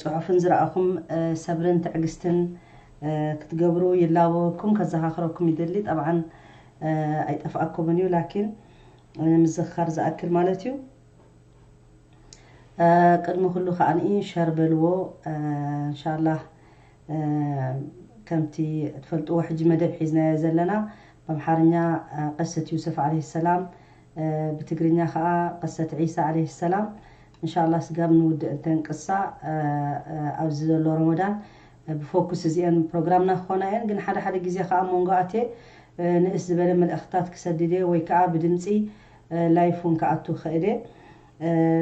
ጽሑፍን ዝረኣኹም ሰብርን ትዕግስትን ክትገብሩ ይላበወኩም፣ ከዘኻኽረኩም ይደሊ። ጠብዓን ኣይጠፍኣኩምን እዩ፣ ላኪን ንምዝኽኻር ዝኣክል ማለት እዩ። ቅድሚ ኩሉ ከዓኒ ሸር በልዎ። እንሻላህ ከምቲ ትፈልጥዎ ሕጂ መደብ ሒዝናዮ ዘለና ብኣምሓርኛ ቅሰት ዩስፍ ዓለይሂ ሰላም፣ ብትግርኛ ከዓ ቅሰት ዒሳ ዓለይሂ ሰላም። እንሻላ ስጋብ ንውድእ እንተን ቅሳ ኣብዚ ዘሎ ረመዳን ብፎኩስ እዚአን ፕሮግራምና ክኾና እየን። ግን ሓደ ሓደ ግዜ ከዓ ኣብ መንጎ ኣትየ ንእስ ዝበለ መልእኽትታት ክሰድድ እየ ወይ ከዓ ብድምፂ ላይፍ እውን ክኣቱ ክኽእል እየ።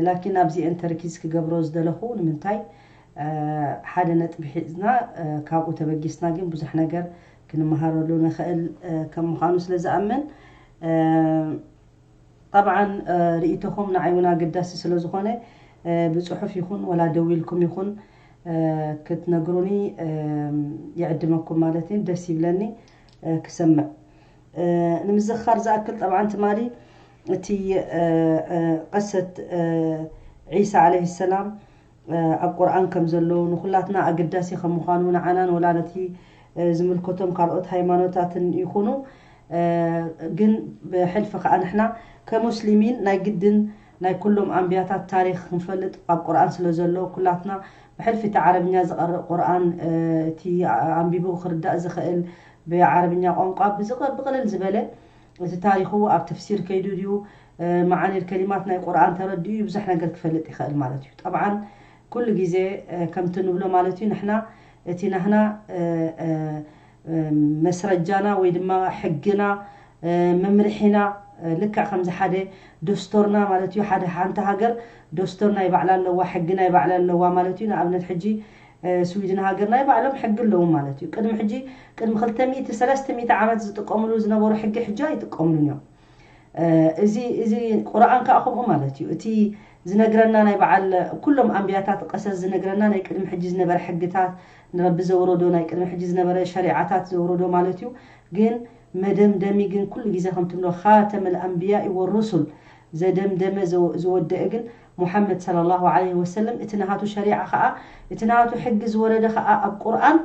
ላኪን ኣብዚአን ተርኪዝ ክገብሮ ዝደለኹ ንምንታይ ሓደ ነጥቢ ሒዝና ካብኡ ተበጊስና ግን ብዙሕ ነገር ክንመሃረሉ ንኽእል ከም ምዃኑ ስለ ዝኣምን፣ ጠብዓን ርእይቶኹም ንዓይ እውን ኣገዳሲ ስለ ዝኾነ ብፅሑፍ ይኹን ወላ ደዊልኩም ይኹን ክትነግሩኒ ይዕድመኩም ማለት እዩ። ደስ ይብለኒ ክሰምዕ። ንምዝኽኻር ዝኣክል ጠብዓን ትማሊ እቲ ቅሰት ዒሳ ዓለይሂ ሰላም ኣብ ቁርኣን ከም ዘሎ ንኹላትና ኣገዳሲ ከም ምዃኑ ንዓናን ወላ ነቲ ዝምልከቶም ካልኦት ሃይማኖታትን ይኹኑ፣ ግን ብሕልፊ ከዓ ንሕና ከሙስሊሚን ናይ ግድን ናይ ኩሎም ኣንብያታት ታሪክ ክንፈልጥ ኣብ ቁርኣን ስለ ዘሎ ኩላትና ብሕልፊ እቲ ዓረብኛ ዝቐርእ ቁርኣን እቲ ኣንቢቡ ክርዳእ ዝኽእል ብዓረብኛ ቋንቋ ብዝቐ- ብቕልል ዝበለ እቲ ታሪኹ ኣብ ተፍሲር ከይዱ ድዩ መዓኒል ከሊማት ናይ ቁርኣን ተረዲኡ ብዙሕ ነገር ክፈልጥ ይኽእል ማለት እዩ። ጠብዓን ኩሉ ግዜ ከምቲ ንብሎ ማለት እዩ ንሕና እቲ ናህና መስረጃና ወይ ድማ ሕግና መምርሒና ልክዕ ከምዚ ሓደ ደስቶርና ማለት እዩ። ሓደ ሓንቲ ሃገር ደስቶር ናይ ባዕላ ኣለዋ፣ ሕጊ ናይ ባዕላ ኣለዋ ማለት እዩ። ንኣብነት ሕጂ ስዊድን ሃገር ናይ ባዕሎም ሕጊ ኣለዎም ማለት እዩ። ቅድሚ ሕጂ ቅድሚ ክልተ ሚእቲ ሰለስተ ሚእቲ ዓመት ዝጥቀምሉ ዝነበሩ ሕጊ ሕጂ ኣይጥቀምሉን እዮም። እዚ እዚ ቁርኣን ከዓ ከምኡ ማለት እዩ። እቲ ዝነግረና ናይ በዓል ኩሎም ኣንብያታት ቀሰስ ዝነግረና ናይ ቅድሚ ሕጂ ዝነበረ ሕግታት ንረቢ ዘውረዶ ናይ ቅድሚ ሕጂ ዝነበረ ሸሪዓታት ዘውረዶ ማለት እዩ። ግን መደምደሚ ግን ኩሉ ግዜ ከምቲ ንብሎ ኻተመል ኣንብያኢ ወሩሱል ዘደምደመ ዘወ- ዝወደአ ግን ሙሓመድ ሰለላሁ ዓለይሂ ወሰለም እቲ ናሃቱ ሸሪዓ ከዓ እቲ ናሃቱ ሕጊ ዝወረደ ከዓ ኣብ ቁርኣን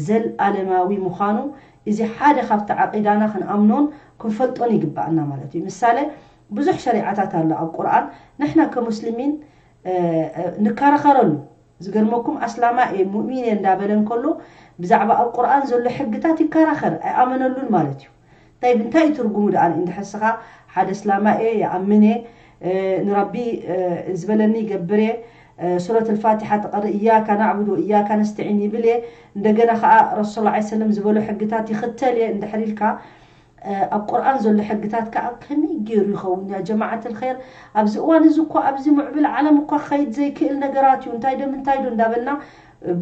ዘልኣለማዊ ምዃኑ እዚ ሓደ ካብቲ ዓቂዳና ክንኣምኖን ክንፈልጦን ይግባኣና ማለት እዩ። ምሳሌ ብዙሕ ሸሪዓታት ኣሎ ኣብ ቁርኣን ንሕና ከሙስሊሚን ንከራኸረሉ ዝገርመኩም ኣስላማ እየ ሙእሚን እየ እንዳበለ እንከሎ ብዛዕባ ኣብ ቁርኣን ዘሎ ሕግታት ይከራኸር ኣይኣመነሉን ማለት እዩ። እንታይ እንታይ እዩ ትርጉሙ ደኣ እንድሕር ስኻ ሓደ እስላማ እየ ይኣምን እየ ንረቢ ዝበለኒ ይገብር እየ ሱረት ልፋቲሓ ትቐርእ እያካ ናዕቡድ ወእያካ ነስተዒን ይብል እየ እንደገና ከዓ ረሱል ላ ሰለም ዝበሎ ሕግታት ይኽተል እየ እንድሕር ኢልካ ኣብ ቁርኣን ዘሎ ሕግታት ከዓ ከመይ ገይሩ ይኸውን ያ ጀማዓት ልኸይር ኣብዚ እዋን እዚ እኮ ኣብዚ ምዕብል ዓለም እኳ ክኸይድ ዘይክእል ነገራት እዩ እንታይ ዶ ምንታይ ዶ እንዳበልና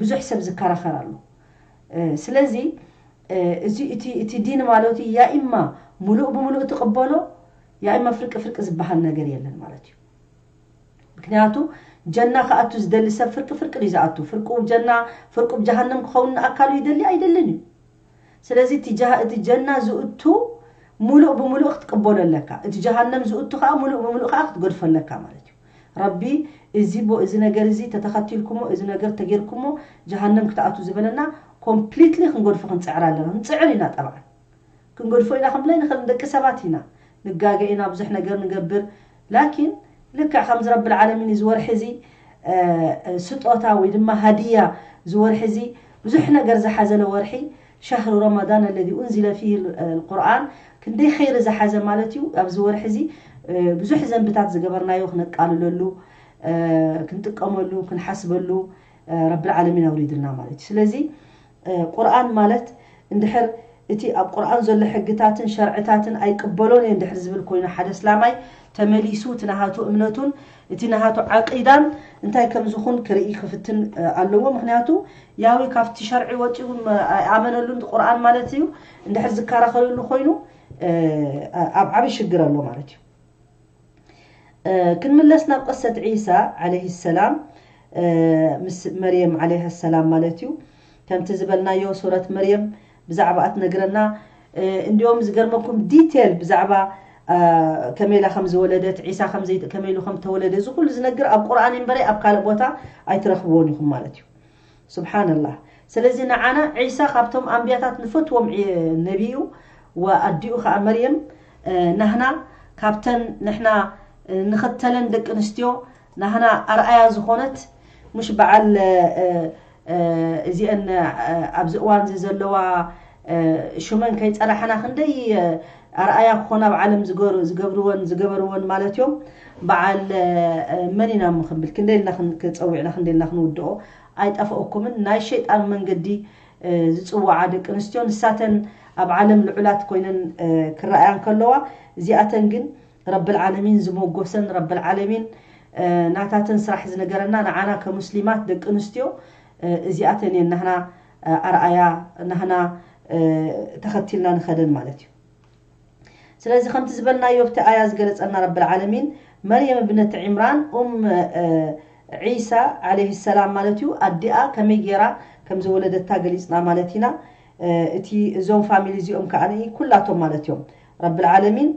ብዙሕ ሰብ ዝከራኸር ኣሎ ስለዚ እዚ እቲ እቲ ዲን ማለት እዩ ያ ኢማ ሙሉእ ብምሉእ ትቕበሎ ያ ኢማ ፍርቂ ፍርቂ ዝበሃል ነገር የለን ማለት እዩ ምክንያቱ ጀና ክኣቱ ዝደሊ ሰብ ፍርቂ ፍርቂ ድዩ ዝኣቱ ፍርቁ ጀና ፍርቁ ጀሃነም ክኸውን ንኣካሉ ይደሊ ኣይደልን እዩ ስለዚ እቲ ጀሃ- እቲ ጀና ዝእቱ ሙሉእ ብምሉእ ክትቅበሎ ኣለካ እቲ ጀሃነም ዝእቱ ከዓ ሙሉእ ብምሉእ ከዓ ክትገድፎ ኣለካ ማለት እዩ ረቢ እዚ ቦ- እዚ ነገር እዚ ተተኸቲልኩሞ እዚ ነገር ተጌርኩሞ ጀሃነም ክትኣቱ ዝበለና ኮምፕሊትሊ ክንገድፎ ክንፅዕር ኣለና ክንፅዕር ኢና ጠብዓ ክንገድፎ ኢና ክንብለ ንኽእል ደቂ ሰባት ኢና ንጋገ ኢና ብዙሕ ነገር ንገብር ላኪን ልክዕ ከምዚ ረቢ ልዓለሚን እዚ ወርሒ እዚ ስጦታ ወይ ድማ ሃድያ እዚ ወርሒ እዚ ብዙሕ ነገር ዝሓዘለ ወርሒ ሸህሩ ረመዳን ኣለዚ ኡንዚለ ፊህ ልቁርኣን ክንደይ ኸይሪ ዝሓዘ ማለት እዩ ኣብዚ ወርሒ እዚ ብዙሕ ዘንብታት ዝገበርናዮ ክነቃልለሉ ክንጥቀመሉ ክንሓስበሉ ረቢ ልዓለሚን ኣውሪድልና ማለት እዩ ስለዚ ቁርኣን ማለት እንድሕር እቲ ኣብ ቁርኣን ዘሎ ሕግታትን ሸርዕታትን ኣይቅበሎን እየ እንድሕር ዝብል ኮይኑ ሓደ እስላማይ ተመሊሱ እቲ ናሃቱ እምነቱን እቲ ናሃቱ ዓቂዳን እንታይ ከም ዝኹን ክርኢ ክፍትን ኣለዎ ምክንያቱ ያዊ ካብቲ ሸርዒ ወፂኡ ኣይኣመነሉን ቁርኣን ማለት እዩ እንድሕር ዝከራኸረሉ ኮይኑ ኣብ ዓብይ ሽግር ኣሎ ማለት እዩ ክንምለስ ናብ ቅሰት ዒሳ ዓለይሂ ሰላም ምስ መርየም ዓለይሃ ሰላም ማለት እዩ ከምቲ ዝበልናዮ ሱረት መርየም ብዛዕባ እትነግረና እንዲኦም ዝገርመኩም ዲቴል ብዛዕባ ከመይ ኢላ ከም ዝወለደት፣ ዒሳ ከም ዘይ-፣ ከመይ ኢሉ ከም ተወለደ፣ እዚ ኩሉ ዝነግር ኣብ ቁርኣን እምበረ ኣብ ካልእ ቦታ ኣይትረኽብዎን ኢኹም ማለት እዩ። ስብሓንላህ። ስለዚ ንዓና ዒሳ ካብቶም ኣንብያታት ንፈትዎም ዒ-፣ ነቢ እዩ። ወኣዲኡ ከዓ መርየም፣ እ፣ ናህና ካብተን ንሕና፣ እ፣ ንኽተለን ደቂ ኣንስትዮ ናህና ኣርኣያ ዝኾነት፣ ሙሽ በዓል፣ እ፣ እ፣ እዚአን፣ እ፣ ኣብዚ እዋን እዚ ዘለዋ፣ እ፣ ሽመን ከይጸራሕና ክንደይ፣ እ፣ ኣርኣያ ክኾና ኣብ ዓለም ዝገሩ-፣ ዝገብርወን፣ ዝገበርወን ማለት እዮም። በዓል፣ እ፣ መን ኢና እሞ ክንብል፣ ክንደይ ኢልና ክን-፣ ክጸዊዕና፣ ክንደይ ኢልና ክንውድኦ ኣይጠፍኦኩምን። ናይ ሸይጣን መንገዲ፣ እ፣ ዝጽውዓ ደቂ ኣንስትዮ፣ ንሳተን ኣብ ዓለም ልዑላት ኮይነን፣ እ፣ ክረኣያ እንከለዋ፣ እዚኣተን ግን ረብል ዓለሚን ዝሞጎሰን፣ ረብል ዓለሚን፣ እ፣ ናታተን ስራሕ ዝነገረና፣ ንዓና ከሙስሊማት ደቂ ኣንስትዮ፣ እ፣ እዚኣተን እየን ናህና፣ እ፣ ኣርኣያ፣ ናህና፣ እ፣ ተኸቲልና ንኸደን ማለት እዩ። ስለዚ ከምቲ ዝበልናዮ፣ ኣብቲ ኣያ ዝገለጸልና ረብል ዓለሚን፣ መርየም እብነት ዕምራን ኡም፣ እ፣ ዒሳ ዓለይሂ ሰላም ማለት እዩ፣ ኣዲኣ ከመይ ጌራ ከም ዝወለደታ ገሊጽና ማለት ኢና። እ፣ እቲ፣ እዞም ፋሚሊ እዚኦም ከኣ ኩላቶም ማለት እዮም። ረብል ዓለሚን፣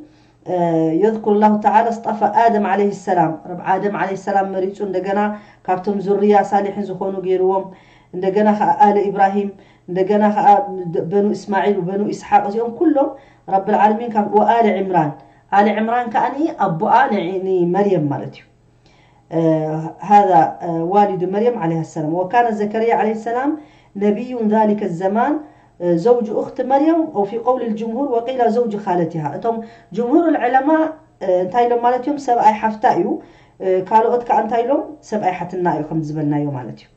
እ፣ የዝኩሩ ላሁ ተዓላ እስጠፋ ኣደም ዓለይሂ ሰላም፣ ረብ-፣ ኣደም ዓለይሂ ሰላም መሪጹ፣ እንደገና ካብቶም ዙርያ ሳሊሕን ዝኾኑ ገይርዎም፣ እንደገና ከኣ ኣለ ኢብራሂም፣ እንደገና ከኣ ደ-፣ በኑ እስማዒል ወበኑ ኢስሓቅ፣ እዚኦም ኩሎም ረብል ዓለሚን ካብ፣ ወኣለ ዕምራን፣ ኣለ ዕምራን ከኣ ኣቦኣ ን-፣ ንመርየም ማለት እዩ። آه، هذا، آه، والد مريم عليه السلام، وكان زكريا عليه السلام نبي ذلك الزمان، آه، زوج أخت مريم، أو في قول الجمهور، وقيل زوج خالتها. እቶም ጅምሁር ዑለማ፣ እ፣ እንታይ ኢሎም ማለት እዮም? ሰብኣይ ሓፍታ እዩ። እ፣ ካልኦት ከኣ እንታይ ኢሎም? ሰብኣይ ሓትና እዩ ከም ዝበልናዮ ማለት እዩ።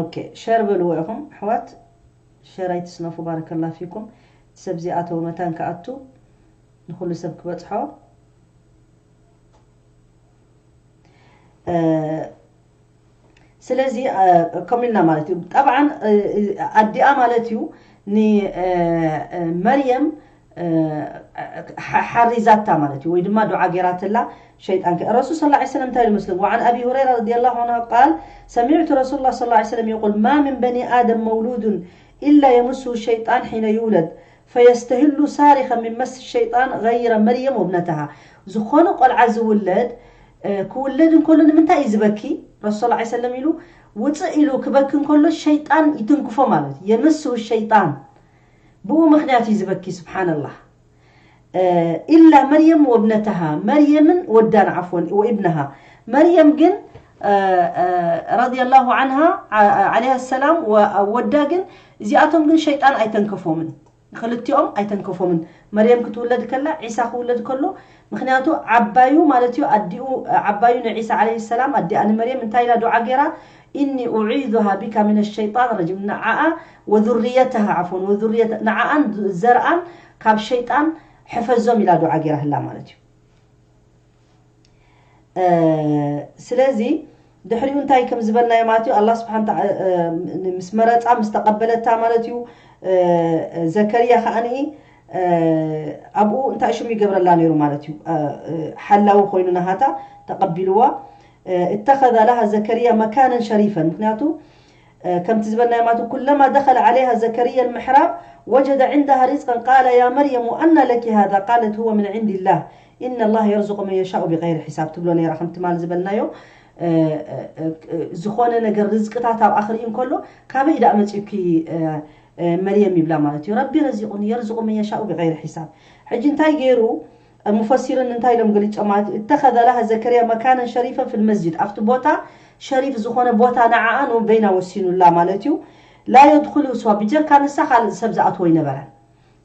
ኦኬ፣ ሸር በልዎ ኢኹም ኣሕዋት፣ ሸር ኣይትስነፉ። ባረከላ ፊኩም። እቲ ሰብ እዚ ኣተወ መታን ክኣቱ ንኹሉ ሰብ ክበጽሖ። እ፣ ስለዚ፣ እ፣ ከምኡ ኢልና ማለት እዩ። ጠብዓን፣ እ፣ እ፣ ኣዲኣ ማለት እዩ ን-፣ እ፣ እ፣ መርየም፣ እ፣ ሓ-፣ ሓሪዛታ ማለት እዩ፣ ወይ ድማ ዱዓ ገይራትላ ሸይጣን ከ-፣ ረሱል ሰለላሁ ዐለይሂ ወሰለም እንታይ ኢሉ መስለኩም? وعن أبي هريرة رضي الله عنه قال: سمعت رسول الله صلى الله عليه وسلم يقول: ما من بني آدم مولود إلا يمسه الشيطان حين يولد، فيستهل صارخا من مس الشيطان غير مريم وابنتها. ዝኾነ ቆልዓ ዝውለድ፣ እ፣ ክውለድ እንከሎ ንምንታይ እዩ ዝበኪ? ረሱል ሰለላሁ ዐለይሂ ወሰለም ኢሉ፣ ውፅእ ኢሉ ክበኪ እንከሎ ሸይጣን ይትንክፎ ማለት እዩ። የመስሁ ሸይጣን። ብኡ ምኽንያት እዩ ዝበኪ፣ ስብሓንላህ። እ፣ ኢላ መርየም ወብነተሃ፣ መርየምን ወዳን፣ ዓፍወን፣ ወኢብነሃ። መርየም ግን፣ እ፣ እ፣ ረዲየላሁ ዓንሃ፣ ዓ-፣ ዓለይሃ ሰላም፣ ወ-፣ ወዳ ግን፣ እዚኣቶም ግን ሸይጣን ኣይተንከፎምን። ክልቲኦም ኣይተንከፎምን። መርየም ክትውለድ ከላ፣ ዒሳ ክውለድ ከሎ፣ ምኽንያቱ ዓባዩ ማለት እዩ፣ ኣዲኡ፣ ዓባዩ ንዒሳ ዓለይሂ ሰላም፣ ኣዲኣ ንመርየም እንታይ ኢላ ዱዓ ገይራ? "ኢኒ ኡዒዙሃ ቢካ ሚነ ሸይጣን ረጂም"፣ ንዓኣ ወዙርየተሃ፣ ዓፍወን፣ ወዙርየተ-፣ ንዓኣን ዘርኣን ካብ ሸይጣን ሕፈዞም ኢላ ዱዓ ገይራ ህላ ማለት እዩ። እ፣ ስለዚ ድሕሪኡ እንታይ ከም ዝበልናዮ ማለት እዩ፣ ኣላህ ስብሓን ተዓ-፣ እ፣ ምስ መረጻ፣ ምስ ተቐበለታ ማለት እዩ፣ እ፣ ዘከርያ ከዓኒ፣ እ፣ ኣብኡ እንታይ ሽሙ ይገብረላ ነይሩ ማለት እዩ፣ እ፣ እ፣ ሓላዊ ኮይኑ ናሃታ ተቐቢልዋ። እ፣ اتخذ لها زكريا مكانا شريفا، ምክንያቱ እ፣ ከምቲ ዝበልናዮ ማለት እዩ፣ كلما دخل عليها زكريا المحراب وجد عندها رزقا قال يا مريم أنى لك هذا؟ قالت هو من عند الله إن الله يرزق من يشاء بغير حساب ትብሎ ነይራ። ከም ትማል ዝበልናዮ፣ እ፣ እ፣ እ፣ ዝኾነ ነገር ርዝቅታት ኣብኣ ክርኢ እንከሎ፣ ካበይ ደኣ መጺኡኪ፣ እ፣ እ፣ መርየም ይብላ ማለት እዩ። ረቢ ረዚቁኒ የርዝቁ መን የሻኡ ብገይሪ ሒሳብ። ሕጂ እንታይ ገይሩ? ሙፈሲርን እንታይ ኢሎም ገሊጾም ማለት እዩ? اتخذ لها زكريا مكانا شريفا في المسجد، ኣብቲ ቦታ ሸሪፍ ዝኾነ ቦታ ንዓኣ ንበይና ወሲኑላ ማለት እዩ። لا يدخله سوى، ብጀካ ንሳ ካልእ ሰብ ዝኣትዎ ኣይነበረን።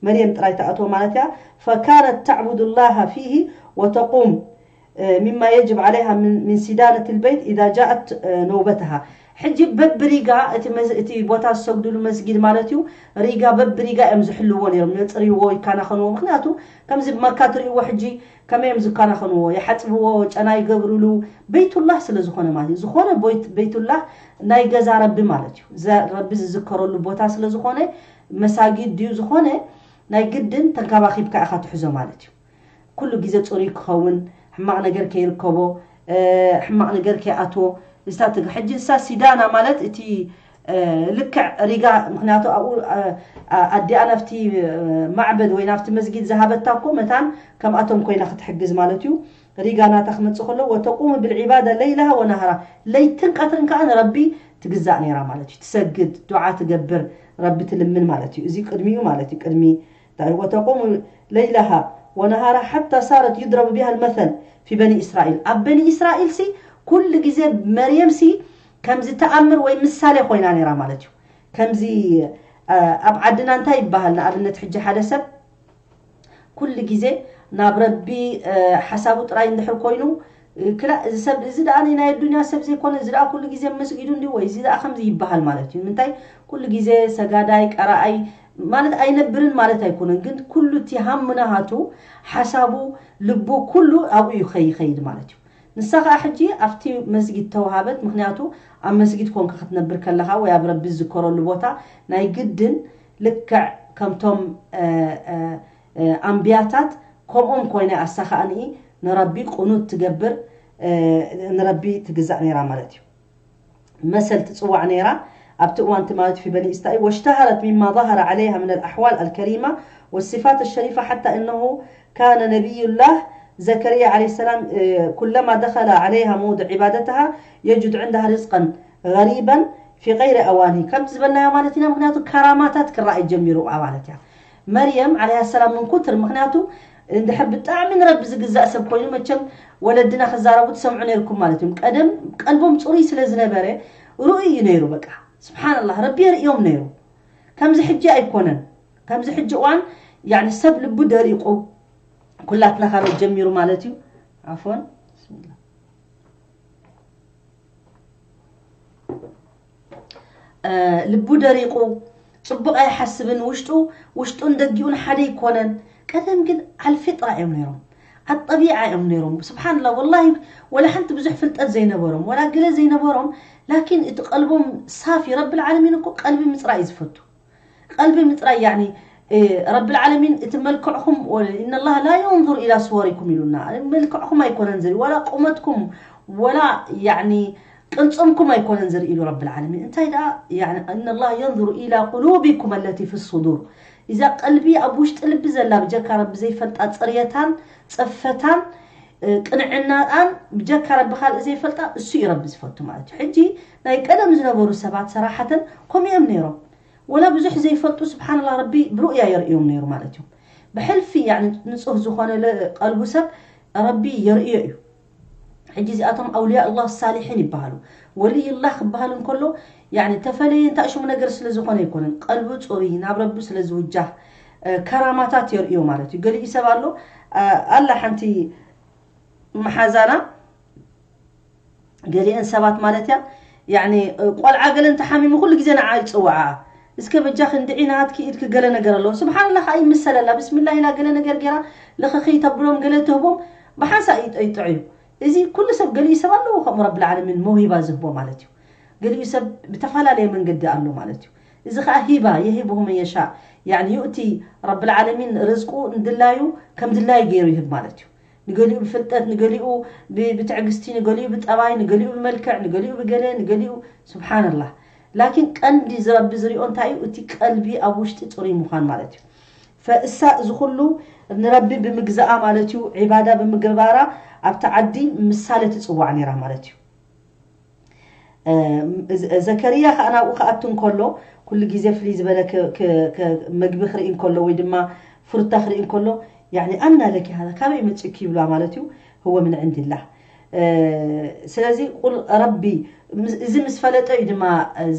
መርየም ጥራይ ትኣትዎ ማለት እያ። فكانت تعبد الله فيه وتقوم، እ፣ مما يجب عليها من، من سدانة البيت إذا جاءت، እ፣ نوبتها። ሕጂ በብሪጋ እቲ መዝ-፣ እቲ ቦታ ዝሰግድሉ መስጊድ ማለት እዩ፣ ሪጋ በብሪጋ እዮም ዝሕልዎ ነይሮም፣ የጽርይዎ፣ ይከናኸንዎ። ምኽንያቱ ከምዚ ብመካ ትርእይዎ ሕጂ ከመይ እዮም ዝከናኸንዎ? ይሓጽብዎ፣ ጨና ይገብርሉ፣ በይቱላህ ስለ ዝኾነ ማለት እዩ። ዝኾነ ቦይት-፣ በይቱላህ ናይ ገዛ ረቢ ማለት እዩ። ዘ-፣ ረቢ ዝዝከረሉ ቦታ ስለ ዝኾነ፣ መሳጊድ ድዩ ዝኾነ፣ ናይ ግድን ተንከባኺብካ ኢኻ ትሕዞ ማለት እዩ። ኩሉ ግዜ ጽሩይ ክኸውን፣ ሕማቕ ነገር ከይርከቦ፣ እ፣ ሕማቕ ነገር ከይኣትዎ። እዛ ትግ-፣ ሕጂ ንሳ ሲዳና ማለት እቲ፣ ልክዕ ሪጋ፣ ምክንያቱ ኣብኡ ኣዲኣ ናብቲ ማዕበድ ወይ ናብቲ መስጊድ ዝሃበታ እኮ መታን ከምኣቶም ኮይና ክትሕግዝ ማለት እዩ። ሪጋ ናታ ክመፅእ ከሎ ወተቁሙ ብልዒባዳ ለይላሃ ወናሃራ፣ ለይትን ቀትርን ከዓ ንረቢ ትግዛእ ነይራ ማለት እዩ። ትሰግድ፣ ዱዓ ትገብር፣ ረቢ ትልምን ማለት እዩ። እዚ ቅድሚኡ ማለት እዩ። ቅድሚ እንታይ ወተቁሙ ለይላሃ ወነሃራ ሓታ ሳረት ዩድረቡ ቢሃ ልመሰል ፊ በኒ እስራኤል። ኣብ በኒ እስራኤል ሲ ኩሉ ግዜ መርየም ሲ ከምዚ ተኣምር ወይ ምሳሌ ኮይና ነይራ ማለት እዩ። ከምዚ ኣብ ዓድና እንታይ ይበሃል? ንኣብነት ሕጂ ሓደ ሰብ ኩሉ ግዜ ናብ ረቢ ሓሳቡ ጥራይ እንድሕር ኮይኑ ክላ እዚ ሰብ እዚ ደኣ ናይ ኣዱንያ ሰብ ዘይኮነ፣ እዚ ደኣ ኩሉ ግዜ መስጊዱ እንዲ ወይ እዚ ደኣ ከምዚ ይበሃል ማለት እዩ። ምንታይ ኩሉ ግዜ ሰጋዳይ ቀራኣይ ማለት ኣይነብርን ማለት ኣይኮነን፣ ግን ኩሉ እቲ ሃምናሃቱ ሓሳቡ ልቡ ኩሉ ኣብኡ እዩ ከይኸይድ ማለት እዩ። ንሳ ከዓ ሕጂ ኣብቲ መስጊድ ተዋሃበት። ምክንያቱ ኣብ መስጊድ ኮንካ ክትነብር ከለካ ወይ ኣብ ረቢ ዝዝከረሉ ቦታ ናይ ግድን ልክዕ ከምቶም ኣንብያታት ከምኦም ኮይና ኣሳ ከዓኒ ንረቢ ቁኑት ትገብር፣ ንረቢ ትግዛእ ነይራ ማለት እዩ። መሰል ትፅዋዕ ነይራ ኣብቲ እዋን እቲ ማለት ፊ በኒ እስራኤል ወሽተሃረት ሚማ ظهر عليها من الأحوال الكريمة والصفات الشريفة حتى إنه كان نبي الله زكريا عليه السلام كلما دخل عليها موضع عبادتها يجد عندها رزقا غريبا في غير أوانه ከምቲ ዝበልናዮ ማለት ኢና። ምክንያቱ ከራማታት ክረኣይ ጀሚሩ ማለት እያ። መርየም ዓለይሃ ሰላም ምን ኩትር ምክንያቱ እንድሕር ብጣዕሚ ንረቢ ዝግዛእ ሰብ ኮይኑ መቸም ወለድና ክዛረቡ ትሰምዑ ነይርኩም ማለት እዮም። ቀደም ቀልቦም ፅሩይ ስለ ዝነበረ ርኡይ እዩ ነይሩ። በቃ ስብሓንላህ ረቢ የርእዮም ነይሩ። ከምዚ ሕጂ ኣይኮነን። ከምዚ ሕጂ እዋን ያኒ ሰብ ልቡ ደሪቁ ኩላትና ካበይ ጀሚሩ ማለት እዩ። ዓፎን ልቡ ደሪቁ ፅቡቅ ኣይሓስብን። ውሽጡ ውሽጡን ደጊኡን ሓደ ይኮነን። ቀደም ግን ኣልፊጥራ እዮም ነይሮም፣ ኣጠቢዓ እዮም ነይሮም። ስብሓንላ ወላሂ ወላ ሓንቲ ብዙሕ ፍልጠት ዘይነበሮም ወላ ግለ ዘይነበሮም፣ ላኪን እቲ ቀልቦም ሳፊ። ረቢ ልዓለሚን እኮ ቀልቢ ምፅራይ እዩ ዝፈቱ። ቀልቢ ምፅራይ ያኒ ረቢ ልዓለሚን እቲ መልክዕኩም ኢነላህ ላ የንظር ኢላ ስወሪኩም ኢሉና። መልክዕኩም ኣይኮነን ዝርኢ ወላ ቁመትኩም ወላ ያኒ ቅርፅምኩም ኣይኮነን ዝርኢ ኢሉ ረቢ ልዓለሚን። እንታይ ደኣ ኢነላህ የንظሩ ኢላ ቁሉቢኩም ኣለቲ ፊ ሱዱር። እዛ ቀልቢ ኣብ ውሽጢ ልቢ ዘላ ብጀካ ረቢ ዘይፈልጣ ፅርየታን ፀፈታን ቅንዕናኣን ብጀካ ረቢ ካልእ ዘይፈልጣ እሱ እዩ ረቢ ዝፈቱ ማለት እዩ። ሕጂ ናይ ቀደም ዝነበሩ ሰባት ሰራሓተን ከምኡ እዮም ነይሮም። ወላ ብዙሕ ዘይፈልጡ ስብሓንላ ረቢ ብሩእያ የርእዮም ነይሩ ማለት እዩ። ብሕልፊ ያኒ ንፁህ ዝኾነ ቀልቡ ሰብ ረቢ የርእዮ እዩ። ሕጂ እዚኣቶም ኣውልያ ኣላህ ሳሊሒን ይበሃሉ። ወልይላህ ክበሃል እንከሎ ያኒ ተፈለየ እንታይ ሽሙ ነገር ስለ ዝኾነ ኣይኮነን። ቀልቡ ፅሩይ ናብ ረቢ ስለ ዝውጃህ ከራማታት የርእዮ ማለት እዩ። ገሊኡ ሰብ ኣሎ ኣላ ሓንቲ መሓዛና ገሊአን ሰባት ማለት እያ ያኒ ቆልዓ ገለ እንተሓሚሙ ኩሉ ግዜ ንዓ ይፅውዓ። እስከ በጃ ክንድዒ ናትኪ ኢድኪ ገለ ነገር ኣለዎ። ስብሓንላ ከዓ ይምሰለላ ብስሚላ ኢላ ገለ ነገር ገይራ ለኸኸይ ተብሎም ገለ ትህቦም ብሓንሳ ይጠይጥዑ እዩ። እዚ ኩሉ ሰብ ገሊኡ ሰብ ኣለዎ ከምኡ ረቢ ልዓለሚን መውሂባ ዝህቦ ማለት እዩ። ገሊኡ ሰብ ብተፈላለየ መንገዲ ኣሎ ማለት እዩ። እዚ ከዓ ሂባ የሂብሁ መን የሻእ ያኒ ዩእቲ ረቢ ልዓለሚን ርዝቁ ንድላዩ ከም ድላዩ ገይሩ ይህብ ማለት እዩ። ንገሊኡ ብፍልጠት ንገሊኡ ብትዕግስቲ ንገሊኡ ብጠባይ ንገሊኡ ብመልክዕ ንገሊኡ ብገለ ንገሊኡ ስብሓንላህ። ላኪን ቀንዲ ዝረቢ ዝሪኦ እንታይ እዩ? እቲ ቀልቢ ኣብ ውሽጢ ፅሩይ ምዃን ማለት እዩ። ፈእሳ እዚ ኩሉ ንረቢ ብምግዛኣ ማለት እዩ ዒባዳ ብምግባራ ኣብቲ ዓዲ ምሳሌ ትፅዋዕ ነይራ ማለት እዩ። ዘከርያ ከዓ ናብኡ ክኣቱ እንከሎ ኩሉ ግዜ ፍልይ ዝበለ መግቢ ክርኢ እንከሎ ወይ ድማ ፍሩታ ክርኢ እንከሎ ያኒ ኣና ለኪ ሃዛ ካበይ መፂእኪ ይብላ ማለት እዩ። ህወ ምን ዕንድላ። ስለዚ ቁል ረቢ እዚ ምስ ፈለጠ እዩ ድማ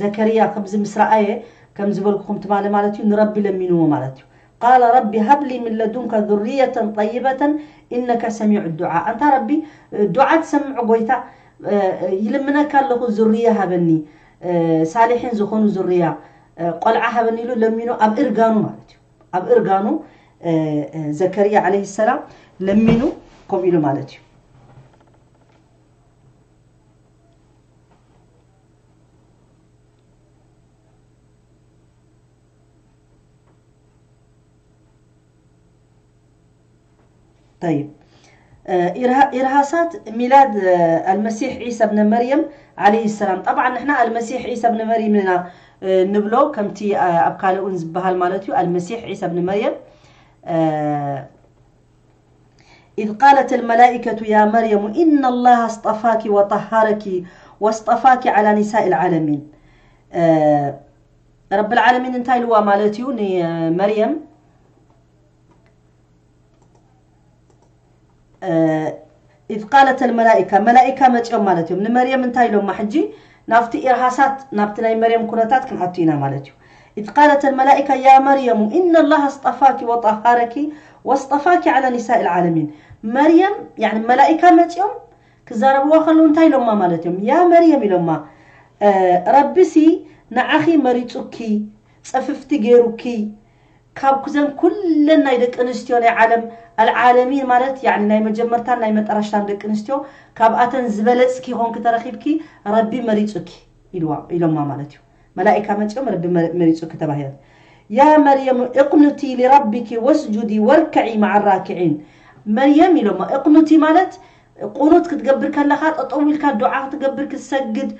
ዘከርያ ከምዚ ምስ ረኣየ ከም ዝበልኩኹም ትማሊ ማለት እዩ ንረቢ ለሚንዎ ማለት እዩ። ቃለ ረቢ ሃብሊ ምን ለዱንከ ذرية طيبة إنك سميع الدعاء። ኣንታ ረቢ ዱዓ ትሰምዕ ጎይታ ይልምነካ ኣለኹ ዝርያ ሃበኒ፣ ሳሊሒን ዝኾኑ ዝርያ ቆልዓ ሃበኒ ኢሉ ለሚኑ ኣብ እርጋኑ ማለት እዩ። ኣብ እርጋኑ ዘከርያ ዓለይሂ ሰላም ለሚኑ ከምኡ ኢሉ ማለት እዩ። طيب ኢርሃሳት ሚላድ ኣልመሲሕ ዒሳ ብነ መርየም ዓለይሂ ሰላም። ጠብዓ ንሕና ኣልመሲሕ ዒሳ ብነ መርየም ኢና ንብሎ፣ ከምቲ ኣብ ካልእ እውን ዝበሃል ማለት እዩ። ኣልመሲሕ ዒሳ ብነ መርየም إذ قالت الملائكة يا مريم إن الله اصطفاك وطهرك واصطفاك على نساء العالمين. ረብል ዓለሚን እንታይ ኢልዋ ማለት እዩ ንመርየም إذ قالت الملائكة، መላኢካ መፂኦም ማለት እዮም ንመርየም እንታይ ኢሎማ? ሕጂ ናብቲ ኢርሃሳት ናብቲ ናይ መርየም ኩነታት ክንኣቱ ኢና ማለት እዩ። إذ قالت الملائكة يا مريم إن الله اصطفاك وطهرك واصطفاك على نساء العالمين. መርየም ያኒ መላኢካ መፂኦም ክዛረብዋ ከለዉ እንታይ ኢሎማ ማለት እዮም? ያ መርየም ኢሎማ፣ ረቢሲ ንዓኺ መሪፁኪ፣ ፅፍፍቲ ገይሩኪ፣ ካብ ኩዘን ኩለን ናይ ደቂ ኣንስትዮ ናይ ዓለም ኣልዓለሚን ማለት ያኒ ናይ መጀመርታን ናይ መጠረሽታን ደቂ ኣንስትዮ ካብኣተን ዝበለፅኪ ኮንኪ ተረኺብኪ፣ ረቢ መሪፁኪ ኢልዋ ኢሎማ ማለት እዩ። መላኢካ መፂኦም ረቢ መ- መሪፁኪ ተባሂለን። يا مريم اقنتي لربك واسجدي واركعي مع الراكعين. መርየም ኢሎማ እቅኑቲ ማለት ቁኑት ክትገብር ከለኻ ጠጠው ኢልካ ዱዓ ክትገብር ክትሰግድ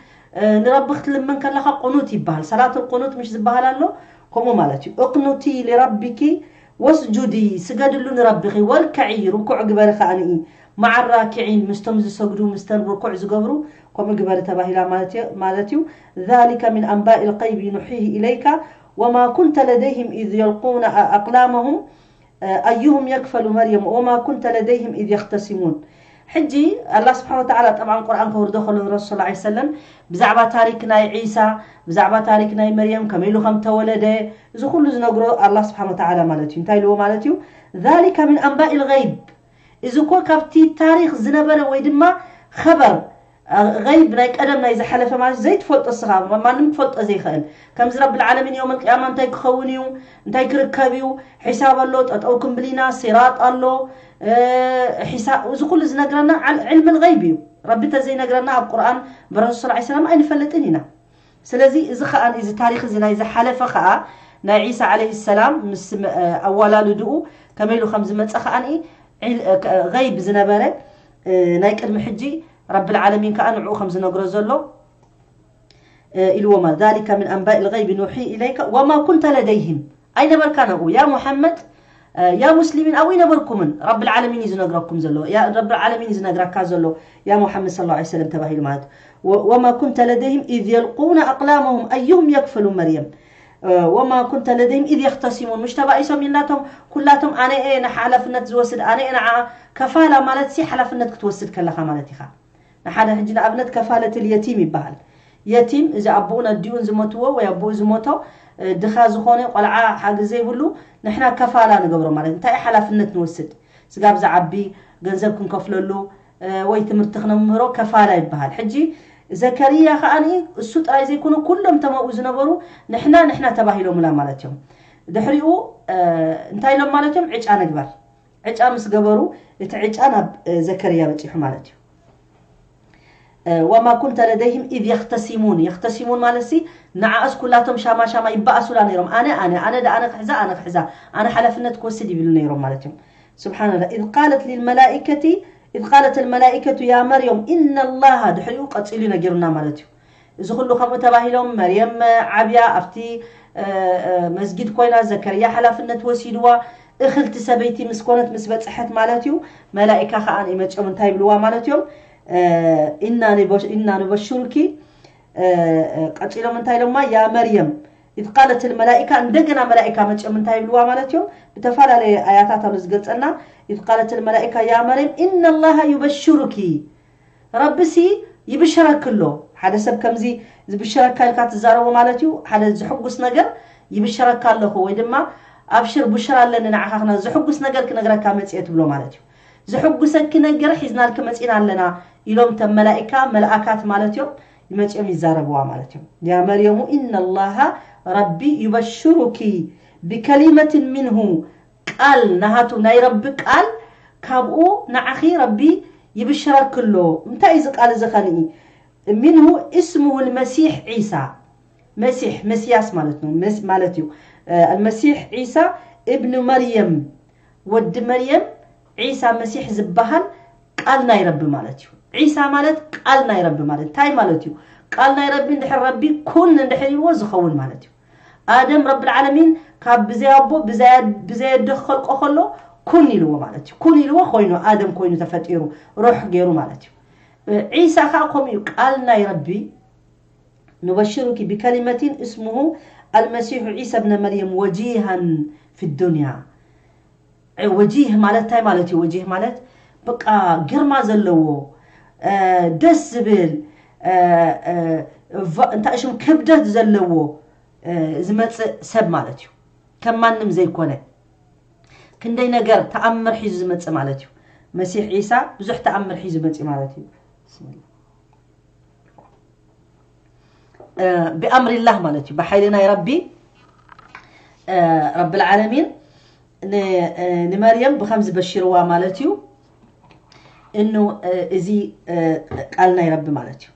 ንረቢ ክትልምን ከለኻ ቁኑት ይበሃል። ሰላት ቁኑት ምሽ ዝበሃል ኣሎ ከምኡ ማለት እዩ። እቅኑቲ ሊረቢኪ ወስጁዲ ስገድሉ ንረቢኺ ወርከዒ ርኩዕ ግበሪ ከዓንኢ መዓ ራኪዒን ምስቶም ዝሰግዱ ምስተን ርኩዕ ዝገብሩ ከምኡ ግበሪ ተባሂላ ማለት እዩ። ذلك من أنباء الغيب نوحيه إليك وما كنت لديهم إذ يلقون أقلامهم أيهم يكفل مريم وما كنت لديهم إذ يختصمون. ሕጂ ኣላህ ስብሓን ወተዓላ ጠብዓን ቁርኣን ከውርዶ ከሎ ረሱል ላ ሰለም ብዛዕባ ታሪክ ናይ ዒሳ ብዛዕባ ታሪክ ናይ መርየም ከመይ ኢሉ ከም ተወለደ እዚ ኩሉ ዝነግሮ ኣላህ ስብሓን ወተዓላ ማለት እዩ። እንታይ ኢልዎ ማለት እዩ? ذلك من أنباء الغيب። እዚ እኮ ካብቲ ታሪክ ዝነበረ ወይ ድማ ኸበር غيب ናይ ቀደም ናይ ዝሓለፈ ማለት ዘይትፈልጦ እስኻ ማንም ክፈልጦ ዘይኽእል ከምዚ ረብል ዓለሚን የውመል ቅያማ እንታይ ክኸውን እዩ እንታይ ክርከብ እዩ ሒሳብ ኣሎ ጠጠው ክንብል ኢና ሲራጥ ኣሎ እዚ ኩሉ ዝነግረና ዕልም غيب እዩ። ረቢ ተዘይነግረና ኣብ ቁርኣን ብረሱል ላ ሰለም ኣይንፈልጥን ኢና። ስለዚ እዚ ከዓ እዚ ታሪክ እዚ ናይ ዝሓለፈ ከዓ ናይ ዒሳ ዓለይሂ ሰላም ምስ ኣዋላልድኡ ከመይ ኢሉ ከም ዝመፀ ከዓ غيب ዝነበረ ናይ ቅድሚ ሕጂ ረብል ዓለሚን ከዓ ንዕኡ ከም ዝነግሮ ዘሎ ኢልዎ ማለት ذلك من أنباء الغيب نوحيه إليك وما كنت لديهم ኣይነበርካን ኣብኡ ያ ሙሓመድ ያ ሙስሊሚን ኣብኡ ኣይነበርኩምን ረብል ዓለሚን እዩ ዝነግረኩም ዘሎ ረብል ዓለሚን እዩ ዝነግረካ ዘሎ ያ ሙሓመድ صلى الله عليه وسلم ተባሂሉ ማለት وما كنت لديهم إذ يلقون أقلامهم أيهم يكفل مريم وما كنت لديهم إذ يختصمون ምሽ ተባኢሶም ኢልናቶም ኩላቶም ኣነ እየ ንሓላፍነት ዝወስድ ኣነ እየ ንዓ ከፋላ ማለት ሲ ሓላፍነት ክትወስድ ከለኻ ማለት ኢኻ ንሓደ ሕጂ ንኣብነት ከፋለትል የቲም ይበሃል። የቲም እዚ ኣቦኡን ኣዲኡን ዝሞትዎ ወይ ኣቦኡ ዝሞቶ ድኻ ዝኾነ ቆልዓ ሓገዝ ዘይብሉ ንሕና ከፋላ ንገብሮ ማለት እንታይ ሓላፍነት ንወስድ ስጋብ ዝዓቢ ገንዘብ ክንከፍለሉ ወይ ትምህርቲ ክነምህሮ ከፋላ ይበሃል። ሕጂ ዘከርያ ከዓኒ እሱ ጥራይ ዘይኮነ ኩሎም ተመኡ ዝነበሩ ንሕና ንሕና ተባሂሎምላ ማለት እዮም። ድሕሪኡ እንታይ ኢሎም ማለት እዮም ዕጫ ንግበር ዕጫ ምስ ገበሩ እቲ ዕጫ ናብ ዘከርያ በፂሑ ማለት እዩ። وما كنت لديهم إذ يختصمون يختصمون ማለት ሲ ንዓእስ ኩላቶም ሻማ ሻማ ይበኣሱላ ነይሮም ኣነ ኣነ ኣነ ኣነ ክሕዛ ኣነ ክሕዛ ኣነ ሓላፍነት ክወስድ ይብሉ ነይሮም ማለት እዮም። سبحان الله إذ قالت للملائكة إذ قالت الملائكة يا مريم إن الله ድሕሪኡ ቀፂሉ ነጊሩና ማለት እዩ። እዚ ኩሉ ከምኡ ተባሂሎም መርየም ዓብያ ኣብቲ መስጊድ ኮይና ዘከርያ ሓላፍነት ወሲድዋ እኽልቲ ሰበይቲ ምስ ኮነት ምስ በፅሐት ማለት እዩ መላኢካ ከዓ ይመፅኦም እንታይ ይብልዋ ማለት እዮም ኢና ንበሽሩኪ ቀፂሎም እንታይ ኢሎማ ያ መርየም إذ قالت الملائكة እንደገና መላኢካ መፅኦም እንታይ ይብልዋ ማለት እዮም ብተፈላለየ ኣያታት ኣሎ ዝገልፀልና إذ قالت الملائكة يا مريم إن الله يبشرك ረቢሲ ይብሽረኪ ኣሎ ሓደ ሰብ ከምዚ ዝብሽረካ ኢልካ ትዛረቦ ማለት እዩ ሓደ ዝሕጉስ ነገር ይብሽረካ ኣለኹ ወይ ድማ ኣብሽር ቡሽራ ኣለኒ ንዓኻ ክና ዝሕጉስ ነገር ክነግረካ መፅየ ትብሎ ማለት እዩ ዝሕጉሰኪ ነገር ሒዝናልኪ መፂና ኣለና ኢሎም ተም መላኢካ መልኣካት ማለት እዮም ይመፅኦም ይዛረብዋ ማለት እዮም يا مريم إن الله ربي يبشرك بكلمة منه ቃል ናሃቱ ናይ ረቢ ቃል ካብኡ ንዓኺ ረቢ ይብሽረኪ ኣሎ እንታይ እዚ ቃል እዚ ኸንኢ منه اسمه المسيح عيسى መሲሕ መስያስ ማለት ነው ማለት እዩ المسيح عيسى ابن مريم ወዲ መርየም ዒሳ መሲሕ ዝበሃል ቃል ናይ ረቢ ማለት እዩ። ዒሳ ማለት ቃል ናይ ረቢ ማለት እንታይ ማለት እዩ? ቃል ናይ ረቢ እንድሕር ረቢ ኩን እንድሕር ኢልዎ ዝኸውን ማለት እዩ። ኣደም ረብል ዓለሚን ካብ ብዘይ ኣቦ ብዘይ ኣደ ኸልቆ ከሎ ኩን ኢልዎ ማለት እዩ። ኩን ኢልዎ ኮይኑ ኣደም ኮይኑ ተፈጢሩ ሩሕ ገይሩ ማለት እዩ። ዒሳ ከዓ ከምኡ እዩ። ቃል ናይ ረቢ ኑበሽሩኪ ብከሊመቲን እስሙሁ ኣልመሲሑ ዒሳ ብነ መርየም ወጂሃን ፊ ዱንያ። ወጂህ ማለት እንታይ ማለት እዩ? ወጂህ ማለት በቃ ግርማ ዘለዎ ደስ ዝብል እንታይ ሽም ክብደት ዘለዎ ዝመፅእ ሰብ ማለት እዩ። ከም ማንም ዘይኮነ ክንደይ ነገር ተኣምር ሒዙ ዝመፅእ ማለት እዩ። መሲሕ ዒሳ ብዙሕ ተኣምር ሒዙ መፅእ ማለት እዩ። ብኣምሪላህ ማለት እዩ። ብሓይሊ ናይ ረቢ ረብል ዓለሚን ንመርየም ብከምዚ በሽርዋ ማለት እዩ። እኑ እዚ ቃል ናይ ረቢ ማለት እዩ።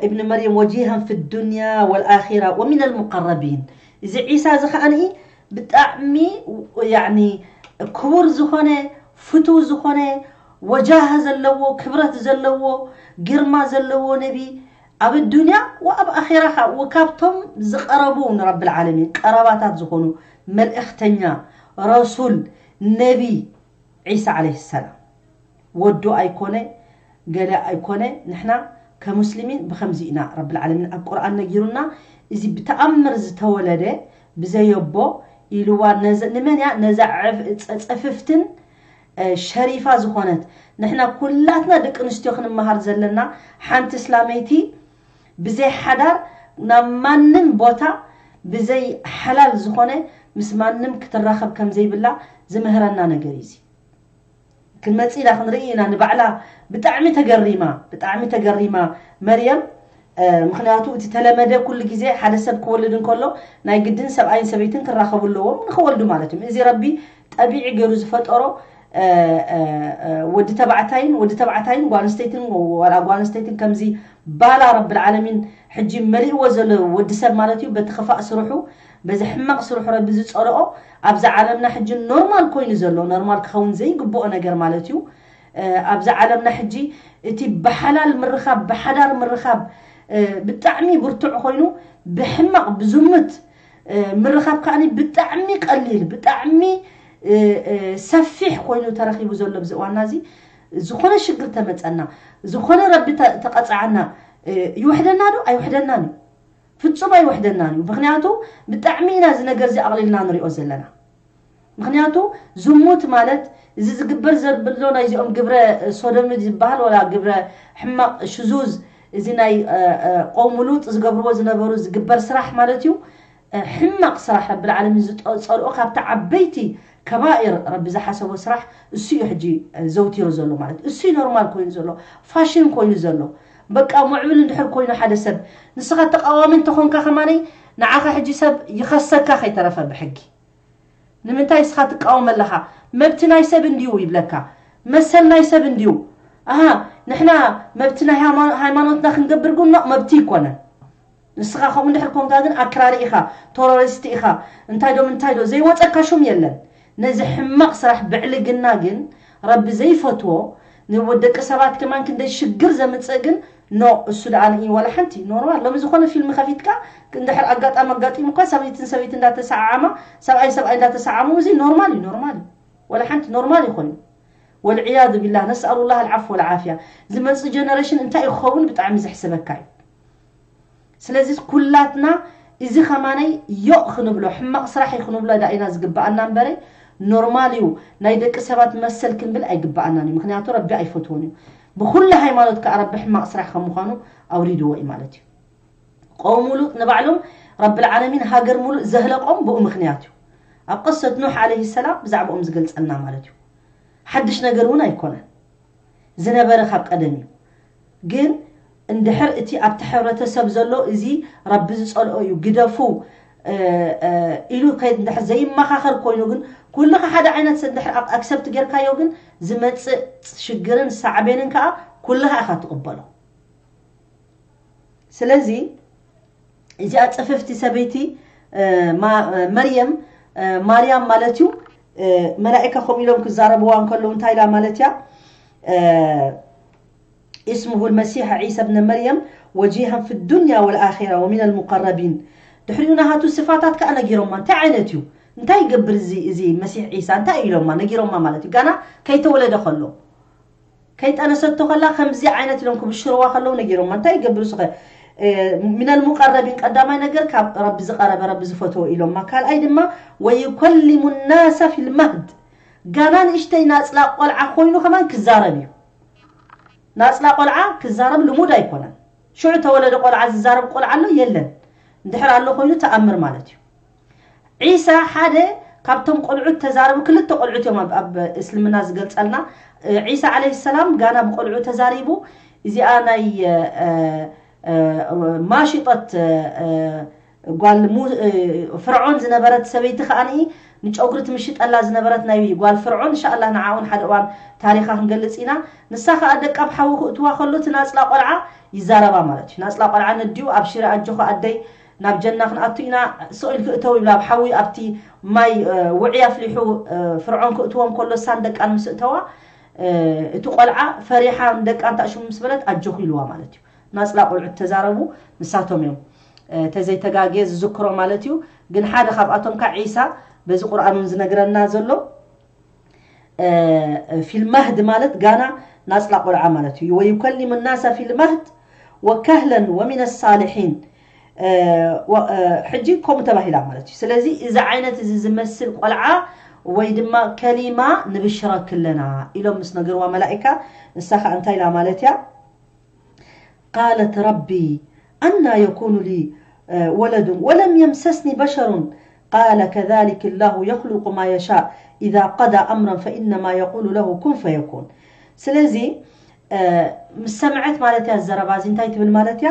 እብኒ መርየም ወጂሃን ፊ ዱንያ ወልኣኺራ ወሚን ኣልሙቀረቢን። እዚ ዒሳ እዚ ከዓኒ ብጣዕሚ ያኒ ክቡር ዝኾነ ፍቱው ዝኾነ ወጃሃ ዘለዎ ክብረት ዘለዎ ግርማ ዘለዎ ነቢ ኣብ ዱንያ ወኣብ ኣኺራ ከዓ ወካብቶም ዝቐረቡ ንረብል ዓለሚን ቀረባታት ዝኾኑ መልእኽተኛ ረሱል ነቢ ዒሳ ዓለይሂ ሰላም ወዱ ኣይኮነ ገለ ኣይኮነ። ንሕና ከሙስሊሚን ብከምዚ ኢና ረብል ዓለሚን ኣብ ቁርኣን ነጊሩና። እዚ ብተኣምር ዝተወለደ ብዘየቦ ኢልዋ ነዘ- ንመን እያ ነዛ ዕፍ- ጸ- ጸፍፍትን ሸሪፋ ዝኾነት ንሕና ኩላትና ደቂ ኣንስትዮ ክንመሃር ዘለና ሓንቲ እስላመይቲ ብዘይ ሓዳር ናብ ማንም ቦታ ብዘይ ሓላል ዝኾነ ምስ ማንም ክትራኸብ ከም ዘይብላ ዝምህረና ነገር እዩ። እዚ ክንመጽእ ኢና ክንርኢ ኢና። ንባዕላ ብጣዕሚ ተገሪማ ብጣዕሚ ተገሪማ መርየም። ምክንያቱ እቲ ተለመደ ኩሉ ግዜ ሓደ ሰብ ክወልድ እንከሎ ናይ ግድን ሰብኣይን ሰበይትን ክራኸቡ ኣለዎም ንክወልዱ ማለት እዩ። እዚ ረቢ ጠቢዒ ገይሩ ዝፈጠሮ ወዲ ተባዕታይን ወዲ ተባዕታይን ጓል ኣንስተይትን ዋላ ጓል ኣንስተይትን ከምዚ ባላ ረብል ዓለሚን ሕጂ መሊእዎ ዘሎ ወዲ ሰብ ማለት እዩ። በቲ ክፋእ ስርሑ በዚ ሕማቕ ስርሑ ረቢ ዝጸልኦ ኣብዛ ዓለምና ሕጂ ኖርማል ኮይኑ ዘሎ ኖርማል ክኸውን ዘይግብኦ ነገር ማለት እዩ። ኣብዛ ዓለምና ሕጂ እቲ ብሓላል ምርኻብ ብሓዳር ምርኻብ ብጣዕሚ ብርቱዕ ኮይኑ ብሕማቕ ብዝሙት ምርኻብ ከዓኒ ብጣዕሚ ቀሊል ብጣዕሚ ሰፊሕ ኮይኑ ተረኺቡ ዘሎ ኣብዚ እዋና እዚ። ዝኾነ ሽግር ተመፀና ዝኾነ ረቢ ተቐፅዓና ይውሕደና ዶ ኣይውሕደናን እዩ? ፍፁም ኣይውሕደናን እዩ። ምክንያቱ ብጣዕሚ ኢና እዚ ነገር እዚ ኣቕሊልና ንሪኦ ዘለና። ምክንያቱ ዝሙት ማለት እዚ ዝግበር ዘሎ ናይዚኦም ግብረ ሶዶሚ ዝበሃል ወላ ግብረ ሕማቕ ሽዙዝ እዚ ናይ ቆውሚ ሉጥ ዝገብርዎ ዝነበሩ ዝግበር ስራሕ ማለት እዩ። ሕማቕ ስራሕ ረብል ዓለሚን ዝፀልኦ ካብቲ ዓበይቲ ከባኢር ረቢ ዝሓሰቦ ስራሕ እሱ እዩ ሕጂ ዘውቲሩ ዘሎ ማለት እሱ ኖርማል ኮይኑ ዘሎ ፋሽን ኮይኑ ዘሎ። በቃ ሙዕብል እንድሕር ኮይኑ ሓደ ሰብ ንስኻ ተቃዋሚ እንተኾንካ ከማነይ ንዓኻ ሕጂ ሰብ ይኸሰካ ከይተረፈ ብሕጊ ንምንታይ እስኻ ትቃወም ኣለኻ? መብቲ ናይ ሰብ እንድዩ ይብለካ። መሰል ናይ ሰብ እንድዩ። ኣሃ ንሕና መብቲ ናይ ሃይማኖትና ክንገብር ግን ኖ መብቲ ይኮነን። ንስኻ ከምኡ እንድሕር ኮንካ ግን ኣክራሪ ኢኻ፣ ቶሮሪስቲ ኢኻ፣ እንታይ ዶ ምንታይ ዶ ዘይወፀካ ሹም የለን። ነዚ ሕማቕ ስራሕ ብዕልግና ግን ረቢ ዘይፈትዎ ንወደቂ ሰባት ከማን ክንደይ ሽግር ዘምፅእ ግን ኖ እሱ ደኣ ንኢ ዋላ ሓንቲ ኖርማል ሎሚ ዝኾነ ፊልም ከፊትካ እንድሕር ኣጋጣሚ ኣጋጢሙ እኳ ሰበይትን ሰበይቲ እንዳተሰዓዓማ ሰብኣይ ሰብኣይ እንዳተሰዓሙ እዚ ኖርማል እዩ ኖርማል እዩ ዋላ ሓንቲ ኖርማል ይኾን እዩ ወልዕያዙ ቢላህ ነስኣሉ ላህ ኣልዓፍ ወልዓፍያ ዝመፅእ ጀነሬሽን እንታይ ይኸውን ብጣዕሚ ዘሕስበካ እዩ ስለዚ ኩላትና እዚ ከማነይ ዮእ ክንብሎ ሕማቕ ስራሕ እዩ ክንብሎ ዳኢና ዝግበኣና እምበረ ኖርማል እዩ ናይ ደቂ ሰባት መሰል ክንብል ኣይግበኣናን እዩ ምክንያቱ ረቢ ኣይፈትዎን እዩ ብኩሉ ሃይማኖት ከዓ ረቢ ሕማቕ ስራሕ ከም ምዃኑ ኣውሪድዎ እዩ ማለት እዩ ቀውሙ ሉጥ ንባዕሎም ረብል ዓለሚን ሃገር ሙሉእ ዘህለቆም ብኡ ምክንያት እዩ ኣብ ቅሰት ኑሕ ዓለይሂ ሰላም ብዛዕባኦም ዝገልጸልና ማለት እዩ ሓድሽ ነገር እውን ኣይኮነን ዝነበረ ካብ ቀደም እዩ ግን እንድሕር እቲ ኣብቲ ሕብረተሰብ ዘሎ እዚ ረቢ ዝጸልኦ እዩ ግደፉ ኢሉ እንድሕር ዘይመኻኸር ኮይኑ ግን ኩልኻ ሓደ ዓይነት እንድሕር ኣክሰፕት ጌርካዮ ግን ዝመፅእ ሽግርን ሳዕቤንን ከዓ ኩልኻ ኢኻ ትቕበሎ ስለዚ እዚኣ ፅፍፍቲ ሰበይቲ መርየም ማርያም ማለት እዩ መላእካ ከምኡ ኢሎም ክዛረብዋ እንከለዉ እንታይ ኢላ ማለት እያ? اسمه المسيح عيسى ابن مريم وجيها في الدنيا والآخرة ومن المقربين። ድሕሪኡ ናሃቱ ስፋታት ከዓ ነጊሮማ። እንታይ ዓይነት እዩ? እንታይ ይገብር እዚ እዚ መሲሕ ዒሳ? እንታይ ኢሎማ? ነጊሮማ ማለት እዩ። ጋና ከይተወለደ ከሎ ከይጠነሰቶ ከላ ከምዚ ዓይነት ኢሎም ክብሽርዋ ከለዉ ነጊሮማ። እንታይ ይገብር እሱ ኸ? ሚነል ሙቀረቢን፣ ቀዳማይ ነገር ካብ ረቢ ዝቐረበ፣ ረቢ ዝፈትዎ ኢሎማ። ካልኣይ ድማ ወዩከሊሙ ናሰ ፊል መህድ፣ ጋና ንእሽተይ ናፅላ ቆልዓ ኮይኑ ከማን ክዛረብ እዩ። ናፅላ ቆልዓ ክዛረብ ልሙድ ኣይኮነን። ሽዑ ተወለደ ቆልዓ ዝዛረብ ቆልዓ ኣሎ የለን። እንድሕር ኣሎ ኮይኑ ተኣምር ማለት እዩ። ዒሳ ሓደ ካብቶም ቆልዑት ተዛረቡ። ክልተ ቆልዑት እዮም ኣብ- ኣብ እስልምና ዝገልጸልና። ዒሳ ዓለይሂ ሰላም ጋና ብቆልዑ ተዛሪቡ። እዚኣ ናይ እ፣ እ፣ ማሽጠት እ፣ እ፣ ጓል ሙ- እ፣ ፍርዖን ዝነበረት ሰበይቲ ከዓኒ ንጨጉሪ ትምሽጠላ ዝነበረት ናይ ጓል ፍርዖን፣ እንሻኣላ ንዓኡን ሓደ እዋን ታሪኻ ክንገልጽ ኢና። ንሳ ከኣ ደቃ ኣብ ሓዊ ክእትዋ ከሎ እቲ ናጽላ ቆልዓ ይዛረባ ማለት እዩ። ናጽላ ቆልዓ ነዲኡ ኣብ ሽረ ኣጆኻ ኣደይ ናብ ጀና ክንኣቱ ኢና፣ ስቕ ኢልኪ እተው ይብላ። ኣብ ሓዊ ኣብቲ ማይ ውዒ ኣፍሊሑ ፍርዖን ክእትዎም ከሎ እሳን ደቃን ምስ እተዋ እቲ ቆልዓ ፈሪሓ ንደቃ እንታይ ሽሙ ምስ በለት ኣጆኹ ኢልዋ ማለት እዩ። ናጽላ ቆልዑት ተዛረቡ ንሳቶም እዮም። ተዘይተጋግየ ዝዝክሮ ማለት እዩ። ግን ሓደ ካብኣቶም ከዓ ዒሳ በዚ ቁርኣን እውን ዝነግረና ዘሎ ፊል መህድ ማለት ጋና ናጽላ ቆልዓ ማለት እዩ። ወዩከሊሙ ናሰ ፊል መህድ ወከህለን ወሚነ ሳልሒን። ሕጂ ከምኡ ተባሂላ ማለት እዩ። ስለዚ እዚ ዓይነት እዚ ዝመስል ቆልዓ ወይ ድማ ከሊማ ንብሽረኪ ኣለና ኢሎም ምስ ነገርዋ መላኢካ፣ ንሳ ከዓ እንታይ ኢላ ማለት እያ? قالت رب أنى يكون لي ولد ولم يمسسني بشر قال كذلك الله يخلق ما يشاء إذا قضى أمرا فإنما يقول له كن فيكون. ስለዚ ምስ ሰምዐት ማለት እያ ዘረባ እዚ እንታይ ትብል ማለት እያ?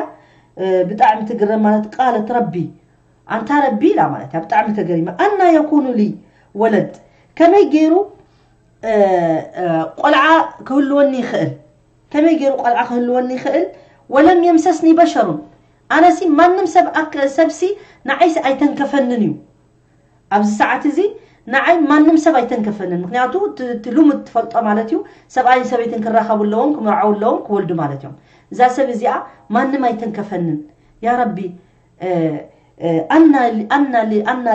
ብጣዕሚ ትግረም ማለት። قالت رب، ኣንታ ረቢ ኢላ ማለት እያ። ብጣዕሚ ተገሪማ። أنى يكون لي ولد، ከመይ ገይሩ ቆልዓ ክህልወኒ ይኽእል? ከመይ ገይሩ ቆልዓ ክህልወኒ ይኽእል? ولم يمسسني بشر، ኣነሲ ማንም ሰብ ኣክ- ሰብሲ ንዓይሲ ኣይተንከፈንን እዩ። ኣብዚ ሰዓት እዚ ንዓይ ማንም ሰብ ኣይተንከፈንን። ምክንያቱ እቲ- እቲ ልሙድ ትፈልጦ ማለት እዩ፣ ሰብኣይን ሰበይትን ክራኸቡ ኣለዎም፣ ክምርዓው ኣለዎም፣ ክወልዱ ማለት እዮም። እዛ ሰብ እዚኣ ማንም ኣይተንከፈንን። ያ ረቢ ኣና ኣና ኣና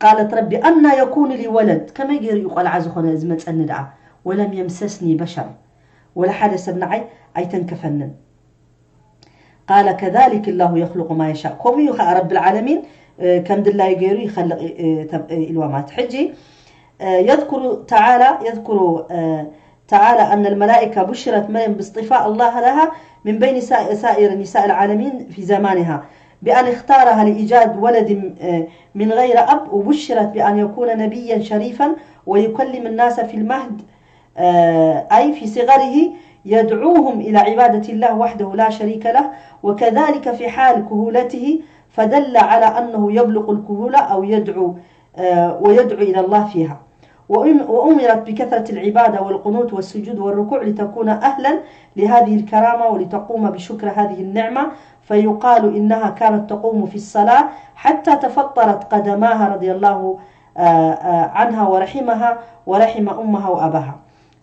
قالت رب أنى يكون لي ولد، ከመይ ገይሩ እዩ ቆልዓ ዝኾነ ዝመፀኒ ደኣ? ولم يمسسني بشر، ወላ ሓደ ሰብ ንዓይ ኣይተንከፈንን። قال كذلك الله يخلق ما يشاء، ከምኡ እዩ ከዓ ረቢ ልዓለሚን ከም ድላዩ ገይሩ ይኸልቕ ኢልዋ ማለት። ሕጂ يذكر تعالى يذكر تعالى أن الملائكة بشرت مريم باصطفاء الله لها من بين سائر نساء العالمين في زمانها، بأن اختارها لإيجاد ولد من غير أب، وبشرت بأن يكون نبيا شريفا ويكلم الناس في المهد، أي في صغره، يدعوهم إلى عبادة الله وحده لا شريك له، وكذلك في حال كهولته، فدل على أنه يبلغ الكهولة أو يدعو ويدعو إلى الله فيها. وأمرت بكثرة العبادة والقنوت والسجود والركوع لتكون أهلا لهذه الكرامة ولتقوم بشكر هذه النعمة، فيقال إنها كانت تقوم في الصلاة حتى تفطرت قدماها رضي الله عنها ورحمها ورحم أمها وأباها.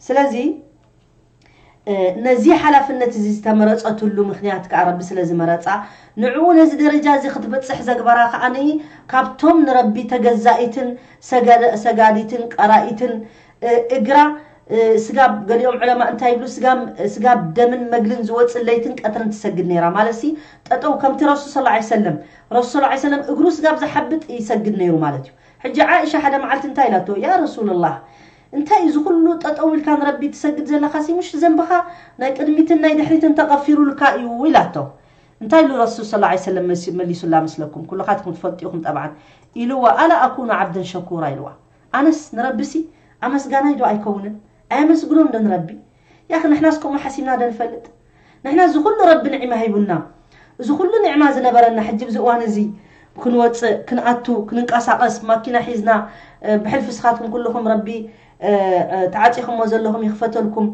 ስለዚ ነዚ ሓላፍነት እዚ ዝተመረፀትሉ ምክንያት ከዓ ረቢ ስለ ዝመረፃ፣ ንዕኡ ነዚ ደረጃ እዚ ክትበፅሕ ዘግበራ ከዓ ካብቶም ንረቢ ተገዛኢትን ሰጋዲትን ቀራኢትን እግራ ስጋብ ገሊኦም ዕለማ እንታይ ይብሉ፣ ስጋብ ደምን መግልን ዝወፅእ ለይትን ቀትርን ትሰግድ ነይራ። ማለት ሲ ጠጠው ከምቲ ረሱል ስለ ሰለም ረሱል ስለ ሰለም እግሩ ስጋብ ዝሓብጥ ይሰግድ ነይሩ ማለት እዩ። ሕጂ ዓእሻ ሓደ መዓልቲ እንታይ ኢላቶ? ያ ረሱልላህ፣ እንታይ እዚ ኩሉ ጠጠው ኢልካ ንረቢ ትሰግድ ዘለኻ ሲ ሙሽ ዘንብኻ ናይ ቅድሚትን ናይ ድሕሪትን ተቐፊሩልካ እዩ ኢላቶ። እንታይ ኢሉ ረሱል ስለ ሰለም መሊሱላ መስለኩም? ኩልኻትኩም ትፈልጡ ኢኹም ጠብዓን። ኢልዋ ኣላ ኣኩኑ ዓብደን ሸኩራ ኢልዋ። ኣነስ ንረቢ ሲ ኣመስጋናይ ዶ ኣይከውንን? ኣየመስግኖን ዶ ንረቢ? ያኺ ንሕናስ ከምኡ ሓሲብና ዶ ንፈልጥ? ንሕና እዚ ኩሉ ረቢ ንዒማ ሂቡና፣ እዚ ኩሉ ኒዕማ ዝነበረና፣ ሕጂ ብዚ እዋን እዚ ክንወፅእ፣ ክንኣቱ፣ ክንንቀሳቐስ፣ ማኪና ሒዝና፣ ብሕልፊ ስኻትኩም ኩልኹም ረቢ ተዓፂኹሞ ዘለኹም ይኽፈተልኩም፣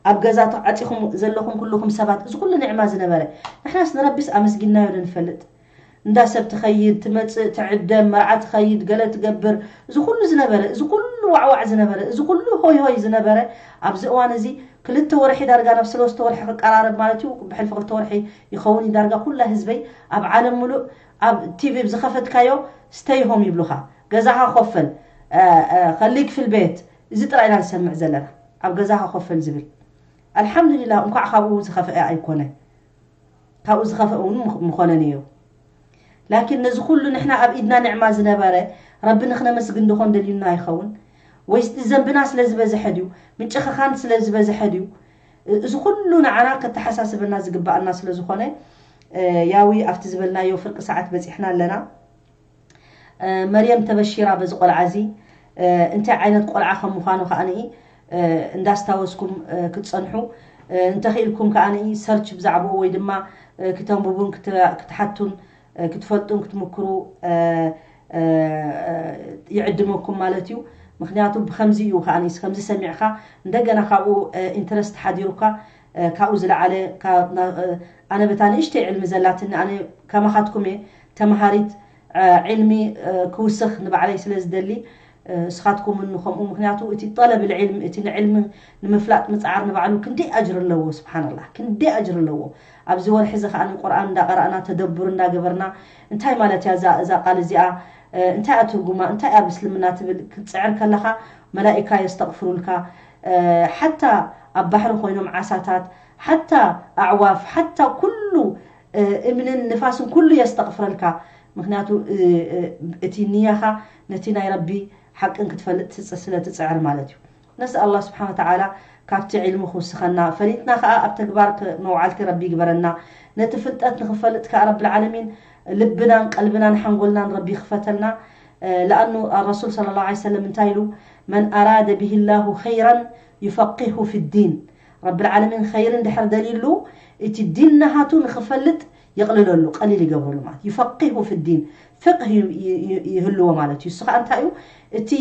ኣብ ገዛ ተዓፂኹም ዘለኹም ኩልኹም ሰባት፣ እዚ ኩሉ ኒዕማ ዝነበረ ንሕናስ ንረቢስ ኣመስጊንናዮ ዶ ንፈልጥ? እንዳ ሰብ ትኸይድ ትመፅእ፣ ትዕደም፣ መርዓ ትኸይድ፣ ገለ ትገብር፣ እዚ ኩሉ ዝነበረ፣ እዚ ኩሉ ዋዕዋዕ ዝነበረ፣ እዚ ኩሉ ሆይ ሆይ ዝነበረ፣ ኣብዚ እዋን እዚ ክልተ ወርሒ ዳርጋ ናብ ሰለስተ ወርሒ ክቀራረብ ማለት እዩ። ብሕልፊ ክልተ ወርሒ ይኸውን እዩ ዳርጋ ኩላ ህዝበይ ኣብ ዓለም ሙሉእ ኣብ ቲቪ ብዝኸፈትካዮ stay home ይብሉኻ። ገዛኻ ኮፈል፣ ከሊክ ፊል ቤት፣ እዚ ጥራይ ኢና ንሰምዕ ዘለና። ኣብ ገዛኻ ኮፈል ዝብል። ኣልሓምዱሊላህ፣ እንኳዕ ካብኡ ዝኸፍአ ኣይኮነ። ካብኡ ዝኸፍአ እውን ምኾነ ነይሩ። ላኪን ነዚ ኩሉ ንሕና ኣብ ኢድና ንዕማ ዝነበረ ረቢ ንኽነመስግን ድኾን ደልዩና ይኸውን? ወይስ እቲ ዘንብና ስለ ዝበዝሐ ድዩ? ምጭኽኻን ስለ ዝበዝሐ ድዩ? እዚ ኩሉ ንዓና ከተሓሳስበና ዝግባኣና ስለ ዝኾነ፣ ያዊ ኣብቲ ዝበልናዮ ፍርቂ ሰዓት በፂሕና ኣለና። መርየም ተበሺራ በዚ ቆልዓ እዚ። እንታይ ዓይነት ቆልዓ ከም ምዃኑ ከዓኒ እንዳስታወስኩም ክትፀንሑ፣ እንተኽኢልኩም ከዓኒ ሰርች ብዛዕባኡ ወይ ድማ ክተንብቡን ክትሓቱን ክትፈልጡን ክትምክሩ ይዕድመኩም ማለት እዩ። ምክንያቱ ብከምዚ እዩ ከዓኒ፣ ከምዚ ሰሚዕካ እንደገና ካብኡ ኢንትረስት ሓዲሩካ ካብኡ ዝለዓለ፣ ኣነ በታ ንእሽተይ ዕልሚ ዘላትኒ፣ ኣነ ከማኻትኩም እየ ተምሃሪት፣ ዕልሚ ክውስኽ ንባዕለይ ስለ ዝደሊ፣ እስኻትኩም እውን ከምኡ። ምክንያቱ እቲ ጠለብ ልዕልም፣ እቲ ንዕልሚ ንምፍላጥ ምፅዓር ንባዕሉ ክንደይ ኣጅር ኣለዎ። ስብሓንላህ፣ ክንደይ ኣጅር ኣለዎ። ኣብዚ ወርሒ እዚ ከዓኒ ቁርኣን እንዳቀራእና፣ ተደቡር እንዳገበርና፣ እንታይ ማለት እያ እዛ፣ እዛ ቃል እዚኣ፣ እንታይ እያ ትርጉማ፣ እንታይ እያ ብእስልምና ትብል ክትፅዕር ከለኻ፣ መላኢካ የስተቕፍሩልካ። ሓታ ኣብ ባሕሪ ኮይኖም ዓሳታት፣ ሓታ ኣዕዋፍ፣ ሓታ ኩሉ እምንን ንፋስን ኩሉ የስተቕፍረልካ። ምክንያቱ እቲ ንያኻ ነቲ ናይ ረቢ ሓቅን ክትፈልጥ ስለ ትፅዕር ማለት እዩ። ነስኣል ኣላህ ስብሓን ወተዓላ ካብቲ ዒልሙ ክውስኸና፣ ፈሊጥና ከዓ ኣብ ተግባር መውዓልቲ ረቢ ይግበረና። ነቲ ፍልጠት ንክፈልጥ ከዓ ረብል ዓለሚን ልብናን ቀልብናን ሓንጎልናን ረቢ ይክፈተልና። ለኣኑ ረሱል ሰለላሁ ዐለይሂ ወሰለም እንታይ ኢሉ? መን ኣራደ ብሂላሁ ኸይራን ዩፈቂሁ ፊዲን። ረብል ዓለሚን ኸይሪ እንድሕር ደልዩሉ፣ እቲ ዲን ናሃቱ ንክፈልጥ የቕልለሉ፣ ቀሊል ይገብረሉ ማለት። ዩፈቂሁ ፊዲን፣ ፍቅህ ይህልዎ ማለት እዩ። እሱ ከዓ እንታይ እዩ? እቲ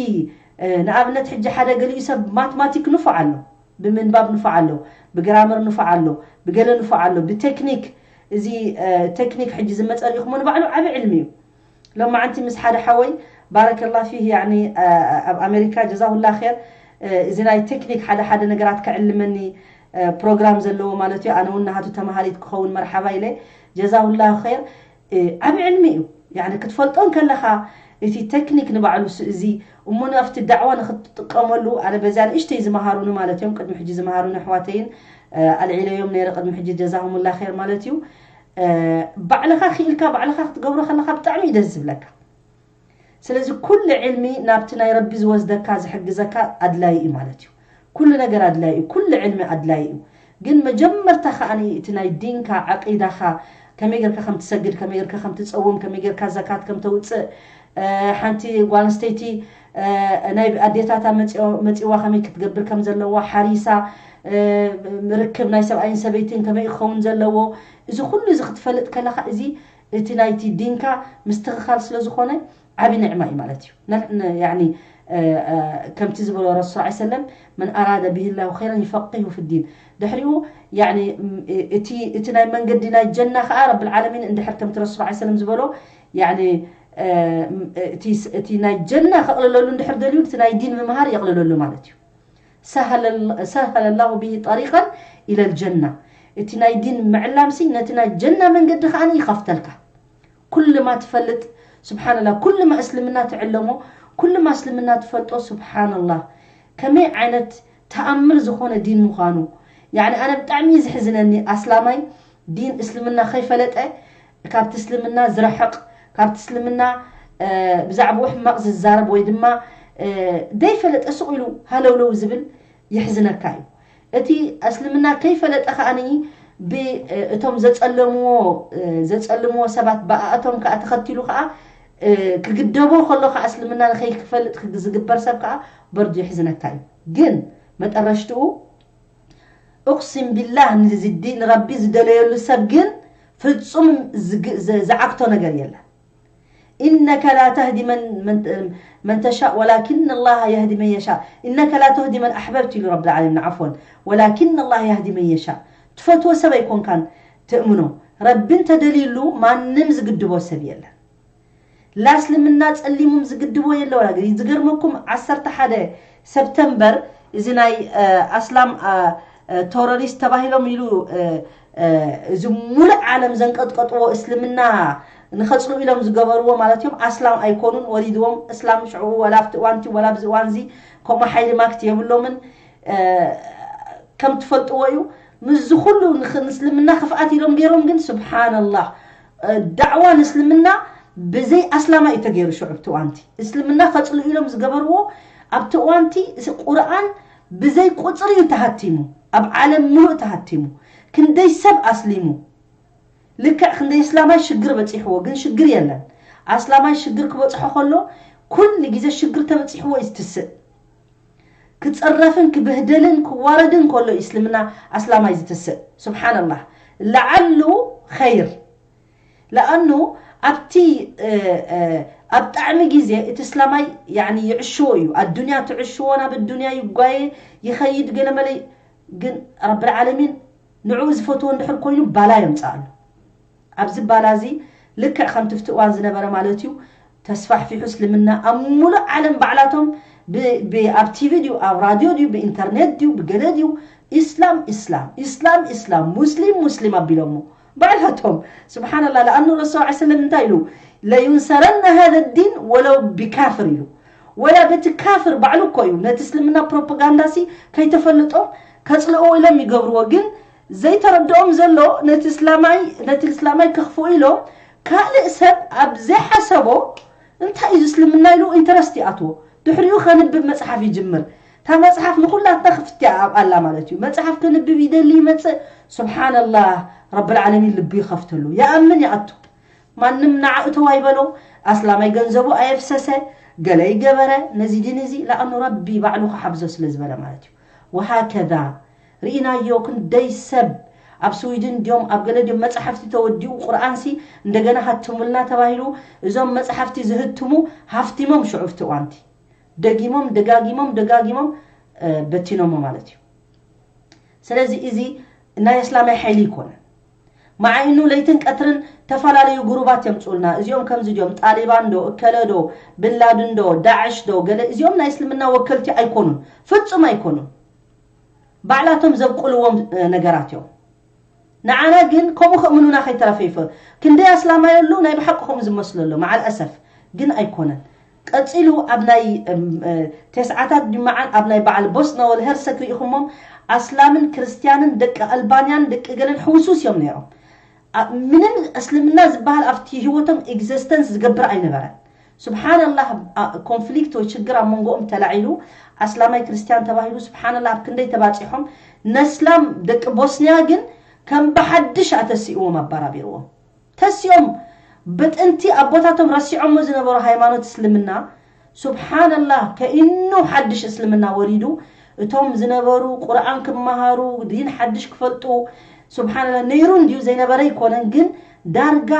ንኣብነት ሕጂ ሓደ ገሊኡ ሰብ ማትማቲክ ንፉዕ ኣሎ፣ ብምንባብ ንፉዕ ኣሎ፣ ብግራመር ንፉዕ ኣሎ፣ ብገለ ንፉዕ ኣሎ፣ ብቴክኒክ፣ እዚ ቴክኒክ ሕጂ ዝመፀ ርኢኹሞ ንባዕሉ ዓብ ዕልሚ እዩ። ሎማዓንቲ ምስ ሓደ ሓወይ ባረከላ ፊህ፣ ያኒ ኣብ ኣሜሪካ ጀዛሁላ ር፣ እዚ ናይ ቴክኒክ ሓደ ሓደ ነገራት ክዕልመኒ ፕሮግራም ዘለዎ ማለት እዩ። ኣነ እውን ናሃቱ ተምሃሪት ክኸውን መርሓባ ኢለ። ጀዛሁላ ር ዓብ ዕልሚ እዩ። ያኒ ክትፈልጦ እንከለኻ እቲ ቴክኒክ ንባዕሉ እዚ እሞ ኣብቲ ዳዕዋ ንክትጥቀመሉ፣ ኣነ በዚኣ ንእሽተይ ዝመሃሩኒ ማለት እዮም፣ ቅድሚ ሕጂ ዝመሃሩኒ ኣሕዋተይን ኣልዒለዮም ነይረ ቅድሚ ሕጂ ጀዛሁሙላ ር ማለት እዩ። ባዕልኻ ክኢልካ ባዕልኻ ክትገብሮ ከለኻ ብጣዕሚ እዩ ደስ ዝብለካ። ስለዚ ኩሉ ዕልሚ ናብቲ ናይ ረቢ ዝወስደካ ዝሕግዘካ ኣድላይ እዩ ማለት እዩ። ኩሉ ነገር ኣድላይ እዩ፣ ኩሉ ዕልሚ ኣድላይ እዩ። ግን መጀመርታ ከዓኒ እቲ ናይ ዲንካ ዓቂዳኻ፣ ከመይ ጌርካ ከም ትሰግድ፣ ከመይ ጌርካ ከም ትፀውም፣ ከመይ ጌርካ ዘካት ከም ተውፅእ፣ ሓንቲ ጓል ኣንስተይቲ ናይ ኣዴታታ መፂዋ ከመይ ክትገብር ከም ዘለዋ፣ ሓሪሳ ርክብ ናይ ሰብኣይን ሰበይትን ከመይ ክኸውን ዘለዎ፣ እዚ ኩሉ እዚ ክትፈልጥ ከለካ፣ እዚ እቲ ናይቲ ዲንካ ምስትኽኻል ስለ ዝኾነ ዓቢ ንዕማ እዩ ማለት እዩ። ከምቲ ዝበሎ ረሱል ሰለም፣ መን ኣራደ ብሂላሁ ኸይረን ይፈቂሁ ፍዲን። ድሕሪኡ እቲ ናይ መንገዲ ናይ ጀና ከዓ ረብል ዓለሚን እንድሕር ከምቲ ረሱል ሰለም ዝበሎ እቲ ናይ ጀና ከቕልለሉ እንድሕር ደልዩ፣ እቲ ናይ ዲን ምምሃር የቕልለሉ ማለት እዩ። ሰሀለ ላሁ ብሂ ጠሪቀን ኢለል ጀና። እቲ ናይ ዲን ምዕላምሲ ነቲ ናይ ጀና መንገዲ ከዓ ይኸፍተልካ። ኩልማ ትፈልጥ፣ ስብሓንላህ፣ ኩልማ እስልምና ትዕለሞ፣ ኩልማ እስልምና ትፈልጦ፣ ስብሓንላህ፣ ከመይ ዓይነት ተኣምር ዝኾነ ዲን ምዃኑ። ያኒ ኣነ ብጣዕሚ እዩ ዝሕዝነኒ ኣስላማይ ዲን እስልምና ከይፈለጠ ካብቲ እስልምና ዝረሕቕ፣ ካብቲ እስልምና ብዛዕባኡ ሕማቕ ዝዛረብ ወይ ድማ ደይፈለጠ ስቕ ኢሉ ሃለውለው ዝብል ይሕዝነካ እዩ። እቲ እስልምና ከይፈለጠ ከዓኒ ብእቶም ዘጸለምዎ ዘጸልምዎ ሰባት ብኣኣቶም ከዓ ተኸቲሉ ከዓ ክግደቦ ከሎ ከዓ እስልምና ንኸይክፈልጥ ዝግበር ሰብ ከዓ በርዱ ይሕዝነካ እዩ። ግን መጠረሽትኡ እቕሲም ቢላህ ንዚ ዲን ረቢ ዝደለየሉ ሰብ ግን ፍጹም ዝዓግቶ ነገር የለን። ኢነከ ላ ተህዲ መን ተሻእ ወላኪን ላሃ የህዲ መን የሻእ። ኢነከ ላ ተህዲ መን ኣሕበብት ኢሉ ረብል ዓለሚን፣ ዓፍወን፣ ወላኪን ላሃ የህዲ መን የሻእ። ትፈትዎ ሰብ ኣይኮንካን ትእምኖ፣ ረቢ እንተደልዩሉ ማንም ዝግድቦ ሰብ የለን። ላስልምና ጸሊሙም ዝግድቦ የለ ወላ። ዝገርመኩም፣ ዓሰርተ ሓደ ሰፕተምበር እዚ ናይ ኣስላም ተሮሪስት ተባሂሎም ኢሉ እዚ ሙሉእ ዓለም ዘንቀጥቀጥዎ፣ እስልምና ንኸጽልኡ ኢሎም ዝገበርዎ ማለት እዮም። ኣስላም ኣይኮኑን ወሪድዎም። እስላም ሽዑ ወላ ኣብቲ እዋንቲ ወላ ኣብዚ እዋንዚ ከምኡ ሓይሊ ማክት የብሎምን። ከም ትፈልጥዎ እዩ። ምስዚ ኩሉ ንስልምና ክፍኣት ኢሎም ገይሮም፣ ግን ስብሓንላህ፣ ዳዕዋ ንእስልምና ብዘይ ኣስላማይ እዩ ተገይሩ። ሽዑ ኣብቲ እዋንቲ እስልምና ከጽልኡ ኢሎም ዝገበርዎ፣ ኣብቲ እዋንቲ ቁርኣን ብዘይ ቁጽሪ እዩ ተሃቲሙ፣ ኣብ ዓለም ምሉእ ተሃቲሙ። ክንደይ ሰብ ኣስሊሙ። ልክዕ ክንደይ እስላማይ ሽግር በጺሕዎ፣ ግን ሽግር የለን። ኣስላማይ ሽግር ክበጽሖ ከሎ ኩሉ ግዜ ሽግር ተበጺሕዎ እዩ ዝትስእ። ክጸረፍን ክብህደልን ክዋረድን ከሎ እዩ እስልምና ኣስላማይ ዝትስእ። ስብሓንላህ። ለዓሉ ኸይር። ለኣኑ ኣብቲ ኣብ ጣዕሚ ግዜ እቲ እስላማይ ያኒ ይዕሽዎ እዩ። ኣዱንያ ትዕሽዎ፣ ናብ ኣዱንያ ይጓየ ይኸይድ ገለመለ። ግን ረብል ዓለሚን ንዕኡ ዝፈትዎ እንድሕር ኮይኑ ባላ የምጽኣሉ። ኣብዚ ባላ እዚ ልክዕ ከምቲ ፍቲ እዋን ዝነበረ ማለት እዩ ተስፋሕፊሑ እስልምና ኣብ ሙሉእ ዓለም ባዕላቶም ብ- ብ- ኣብ ቲቪ ድዩ ኣብ ራድዮ ድዩ ብኢንተርኔት ድዩ ብገለ ድዩ ኢስላም ኢስላም ኢስላም ኢስላም ሙስሊም ሙስሊም ኣቢሎሞ ባዕላቶም። ስብሓንላ። ለኣኑ ረሱል ስ ሰለም እንታይ ኢሉ? ለዩንሰረና ሃذ ዲን ወለው ብካፍር ኢሉ። ወላ በቲ ካፍር ባዕሉ እኮ እዩ ነቲ እስልምና ፕሮፓጋንዳ ሲ ከይተፈልጦም ከጽልእዎ ኢሎም ይገብርዎ። ግን ዘይተረድኦም ዘሎ ነቲ እስላማይ ነቲ እስላማይ ከኽፍኡ ኢሎም ካልእ ሰብ ኣብ ዘይሓሰቦ እንታይ እዩ እስልምና ኢሉ ኢንተረስት ይኣትዎ። ድሕሪኡ ከንብብ መጽሓፍ ይጅምር። እታ መጽሓፍ ንኹላትና ክፍት እያ ኣብ ኣላ ማለት እዩ። መጽሓፍ ከንብብ ይደሊ ይመጽእ። ስብሓንላህ። ረብል ዓለሚን ልቡ ይኸፍተሉ። ይኣምን ይኣቱ። ማንም ንዓ እተው ኣይበሎ። ኣስላማይ ገንዘቡ ኣየፍሰሰ፣ ገለ ይገበረ። ነዚ ዲን እዚ ለኣኑ ረቢ ባዕሉ ክሓብዞ ስለ ዝበለ ማለት እዩ። ወሃከዛ ርኢናዮ። ክንደይ ሰብ ኣብ ስዊድን ድዮም ኣብ ገለ ድዮም መጻሕፍቲ ተወዲኡ ቁርኣንሲ እንደገና ሃትሙልና ተባሂሉ። እዞም መጻሕፍቲ ዝህትሙ ሃፍቲሞም ሽዑ ኣብቲ እዋንቲ ደጊሞም ደጋጊሞም ደጋጊሞም በቲኖሞ ማለት እዩ። ስለዚ እዚ ናይ እስላማይ ሓይሊ ይኮነ መዓይኑ ለይትን ቀትርን ተፈላለዩ ጉሩባት የምጽኡልና። እዚኦም ከምዚ ድዮም ጣሊባን ዶ እከለ ዶ ብንላድን ዶ ዳዕሽ ዶ ገለ እዚኦም ናይ እስልምና ወከልቲ ኣይኮኑን። ፍጹም ኣይኮኑን። ባዕላቶም ዘብቁልዎም ነገራት እዮም። ንዓና ግን ከምኡ ክእምኑና ከይተረፈ ይፈ ክንደይ ኣስላማይ ኣሎ ናይ ብሓቂ ከምኡ ዝመስሎ ኣሎ መዓል ኣሰፍ ግን ኣይኮነን። ቀጺሉ ኣብ ናይ ተስዓታት ድመዓን ኣብ ናይ በዓል ቦስና ወል ሄርሰክ ርኢኹሞም ኣስላምን ክርስትያንን ደቂ ኣልባንያን ደቂ ገለን ሕውሱስ እዮም ነይሮም። ምንም እስልምና ዝበሃል ኣብቲ ህይወቶም ኤግዘስተንስ ዝገብር ኣይነበረን። ስብሓንላህ። ኮንፍሊክት ወይ ሽግር ኣብ መንጎኦም ተላዒሉ ኣስላማይ ክርስትያን ተባሂሉ ስብሓንላህ ኣብ ክንደይ ተባፂሖም። ነስላም ደቂ ቦስኒያ ግን ከም ብሓድሽ ኣተሲእዎም ኣባራቢርዎም። ተሲኦም ብጥንቲ ኣቦታቶም ረሲዖሞ ዝነበሩ ሃይማኖት እስልምና ስብሓንላህ ከኢኑ ሓድሽ እስልምና ወሪዱ። እቶም ዝነበሩ ቁርኣን ክመሃሩ ዲን ሓድሽ ክፈልጡ ስብሓንላህ ነይሩ እንድዩ ዘይነበረ ኣይኮነን ግን ዳርጋ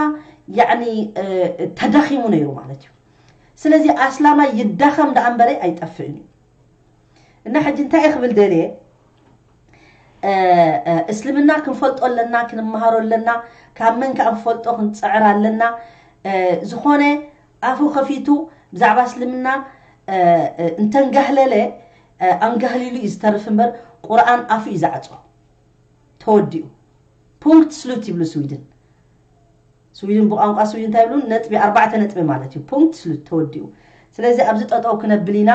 ያኒ ተዳኺሙ ነይሩ ማለት እዩ። ስለዚ ኣስላማይ ይዳኸም ደኣ እምበረ ኣይጠፍእን እዩ። እና ሕጂ እንታይ እየ ክብል ደልየ እስልምና ክንፈልጦ ኣለና ክንመሃሮ ኣለና። ካብ መን ከዓ ክፈልጦ ክንፅዕር ኣለና። ዝኾነ ኣፉ ከፊቱ ብዛዕባ እስልምና እንተንጋህለለ ኣንጋህሊሉ እዩ ዝተርፍ እምበር ቁርኣን ኣፉ እዩ ዝዓፆ። ተወዲኡ። ፑንክት ስሉት ይብሉ ስዊድን። ስዊድን ብቋንቋ ስዊድን እንታይ ይብሉ ነጥቢ ኣርባዕተ ነጥቢ ማለት እዩ። ፑንክት ስሉት ተወዲኡ። ስለዚ ኣብዚ ጠጠው ክነብል ኢና።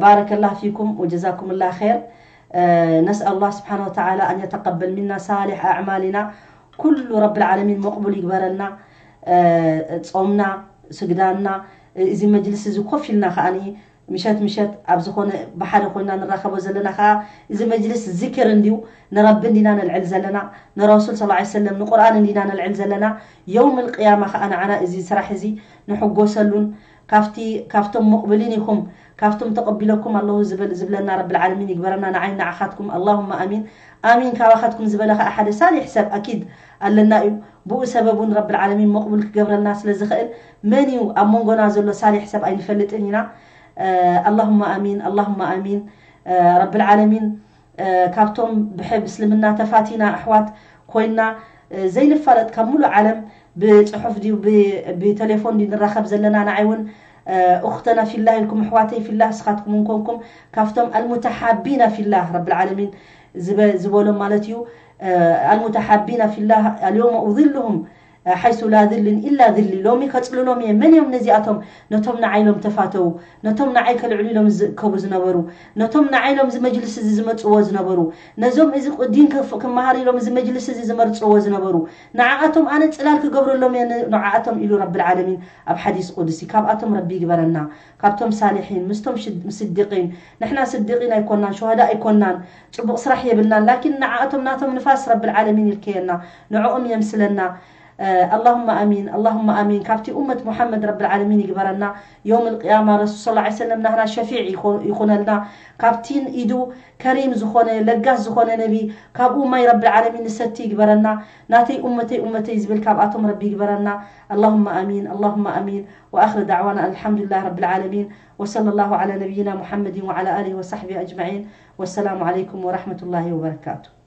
ባረከላህ ፊኩም ወጀዛኩም ላ ር። ነስኣል ላ ስብሓን ወተላ ኣን የተቀበል ሚና ሳሊሕ ኣዕማሊና። ኩሉ ረብ ልዓለሚን መቕቡል ይግበረልና። ጾምና ስግዳንና እዚ መጅልስ እዚ ኮፍ ኢልና ከዓኒ ምሸት ምሸት ኣብ ዝኾነ ብሓደ ኮይና ንራኸቦ ዘለና ከዓ እዚ መጅልስ ዝክር እንድዩ። ንረቢ እንዲና ነልዕል ዘለና፣ ንረሱል ስ ሰለም ንቁርኣን እንዲና ነልዕል ዘለና። የውም ልቅያማ ከዓ ንዓና እዚ ስራሕ እዚ ንሕጎሰሉን ካብቲ ካብቶም ሙቕብሊን ኢኹም ካብቶም ተቐቢለኩም ኣለሁ ዝብል ዝብለና ረቢ ልዓለሚን ይግበረና። ንዓይ ንዓኻትኩም ኣላሁማ ኣሚን። ኣሚን። ካባኻትኩም ዝበለ ከዓ ሓደ ሳሊሕ ሰብ ኣኪድ ኣለና እዩ። ብኡ ሰበብ እውን ረቢ ልዓለሚን መቕቡል ክገብረልና ስለ ዝኽእል መን እዩ ኣብ መንጎና ዘሎ ሳሊሕ ሰብ ኣይንፈልጥን ኢና። ኣላሁማ ኣሚን ኣላሁማ ኣሚን። ረቢ ልዓለሚን ካብቶም ብሕብ እስልምና ተፋቲና ኣሕዋት ኮይና ዘይንፋለጥ ካብ ሙሉእ ዓለም ብፅሑፍ ድዩ ብቴሌፎን ድዩ ንራኸብ ዘለና? ንዓይ እውን እኽተና ፊላህ ኢልኩም ኣሕዋተይ ፊላህ እስኻትኩም እንኮንኩም ካብቶም ኣልሙተሓቢና ፊላህ ረብል ዓለሚን ዝበሎም ማለት እዩ። ኣልሙተሓቢና ፊላህ ኣልዮመ ኡዝልሁም ሓይሱ ላ ዝልን ኢላ ዝሊ። ሎሚ ከፅልሎም እየ። መን እዮም ነዚኣቶም? ነቶም ንዓይ ኢሎም ተፋተው፣ ነቶም ንዓይ ከልዕሉ ኢሎም ዝእከቡ ዝነበሩ፣ ነቶም ንዓይ ኢሎም እዚ መጅልስ እዚ ዝመፅዎ ዝነበሩ፣ ነዞም እዚ ዲን ክመሃር ኢሎም እዚ መጅልስ እዚ ዝመርፅዎ ዝነበሩ፣ ንዓኣቶም ኣነ ፅላል ክገብረሎም እየ ንዓኣቶም ኢሉ ረብል ዓለሚን ኣብ ሓዲስ ቁድሲ። ካብኣቶም ረቢ ይግበረና፣ ካብቶም ሳሊሒን ምስቶም ስድቂን። ንሕና ስድቂን ኣይኮናን፣ ሸሃዳ ኣይኮናን፣ ፅቡቕ ስራሕ የብልናን። ላኪን ንዓኣቶም ናቶም ንፋስ ረብል ዓለሚን ይልከየና፣ ንዕኦም የምስለና። ኣላሁማ ኣሚን ኣላሁማ ኣሚን። ካብቲ ኡመት ሙሓመድ ረብል ዓለሚን ይግበረና። ዮም ልቅያማ ረሱል ስ ሰለም ናህና ሸፊዕ ይኹነልና። ካብቲን ኢዱ ከሪም ዝኾነ ለጋስ ዝኾነ ነቢ ካብኡ ማይ ረብል ዓለሚን ንሰቲ ይግበረና። ናተይ ኡመተይ ኡመተይ ዝብል ካብኣቶም ረቢ ይግበረና። ኣላሁማ ኣሚን ኣላሁማ ኣሚን። ወኣኽር ዳዕዋና ኣልሓምዱሊላህ ረብል ዓለሚን። ወሰለ ላሁ ዓላ ነቢይና ሙሓመድን ወዓላ ኣሊሂ ወሳሕቢሂ ኣጅማዒን። ወሰላሙ ዓለይኩም ወራሕመቱላሂ ወበረካቱ።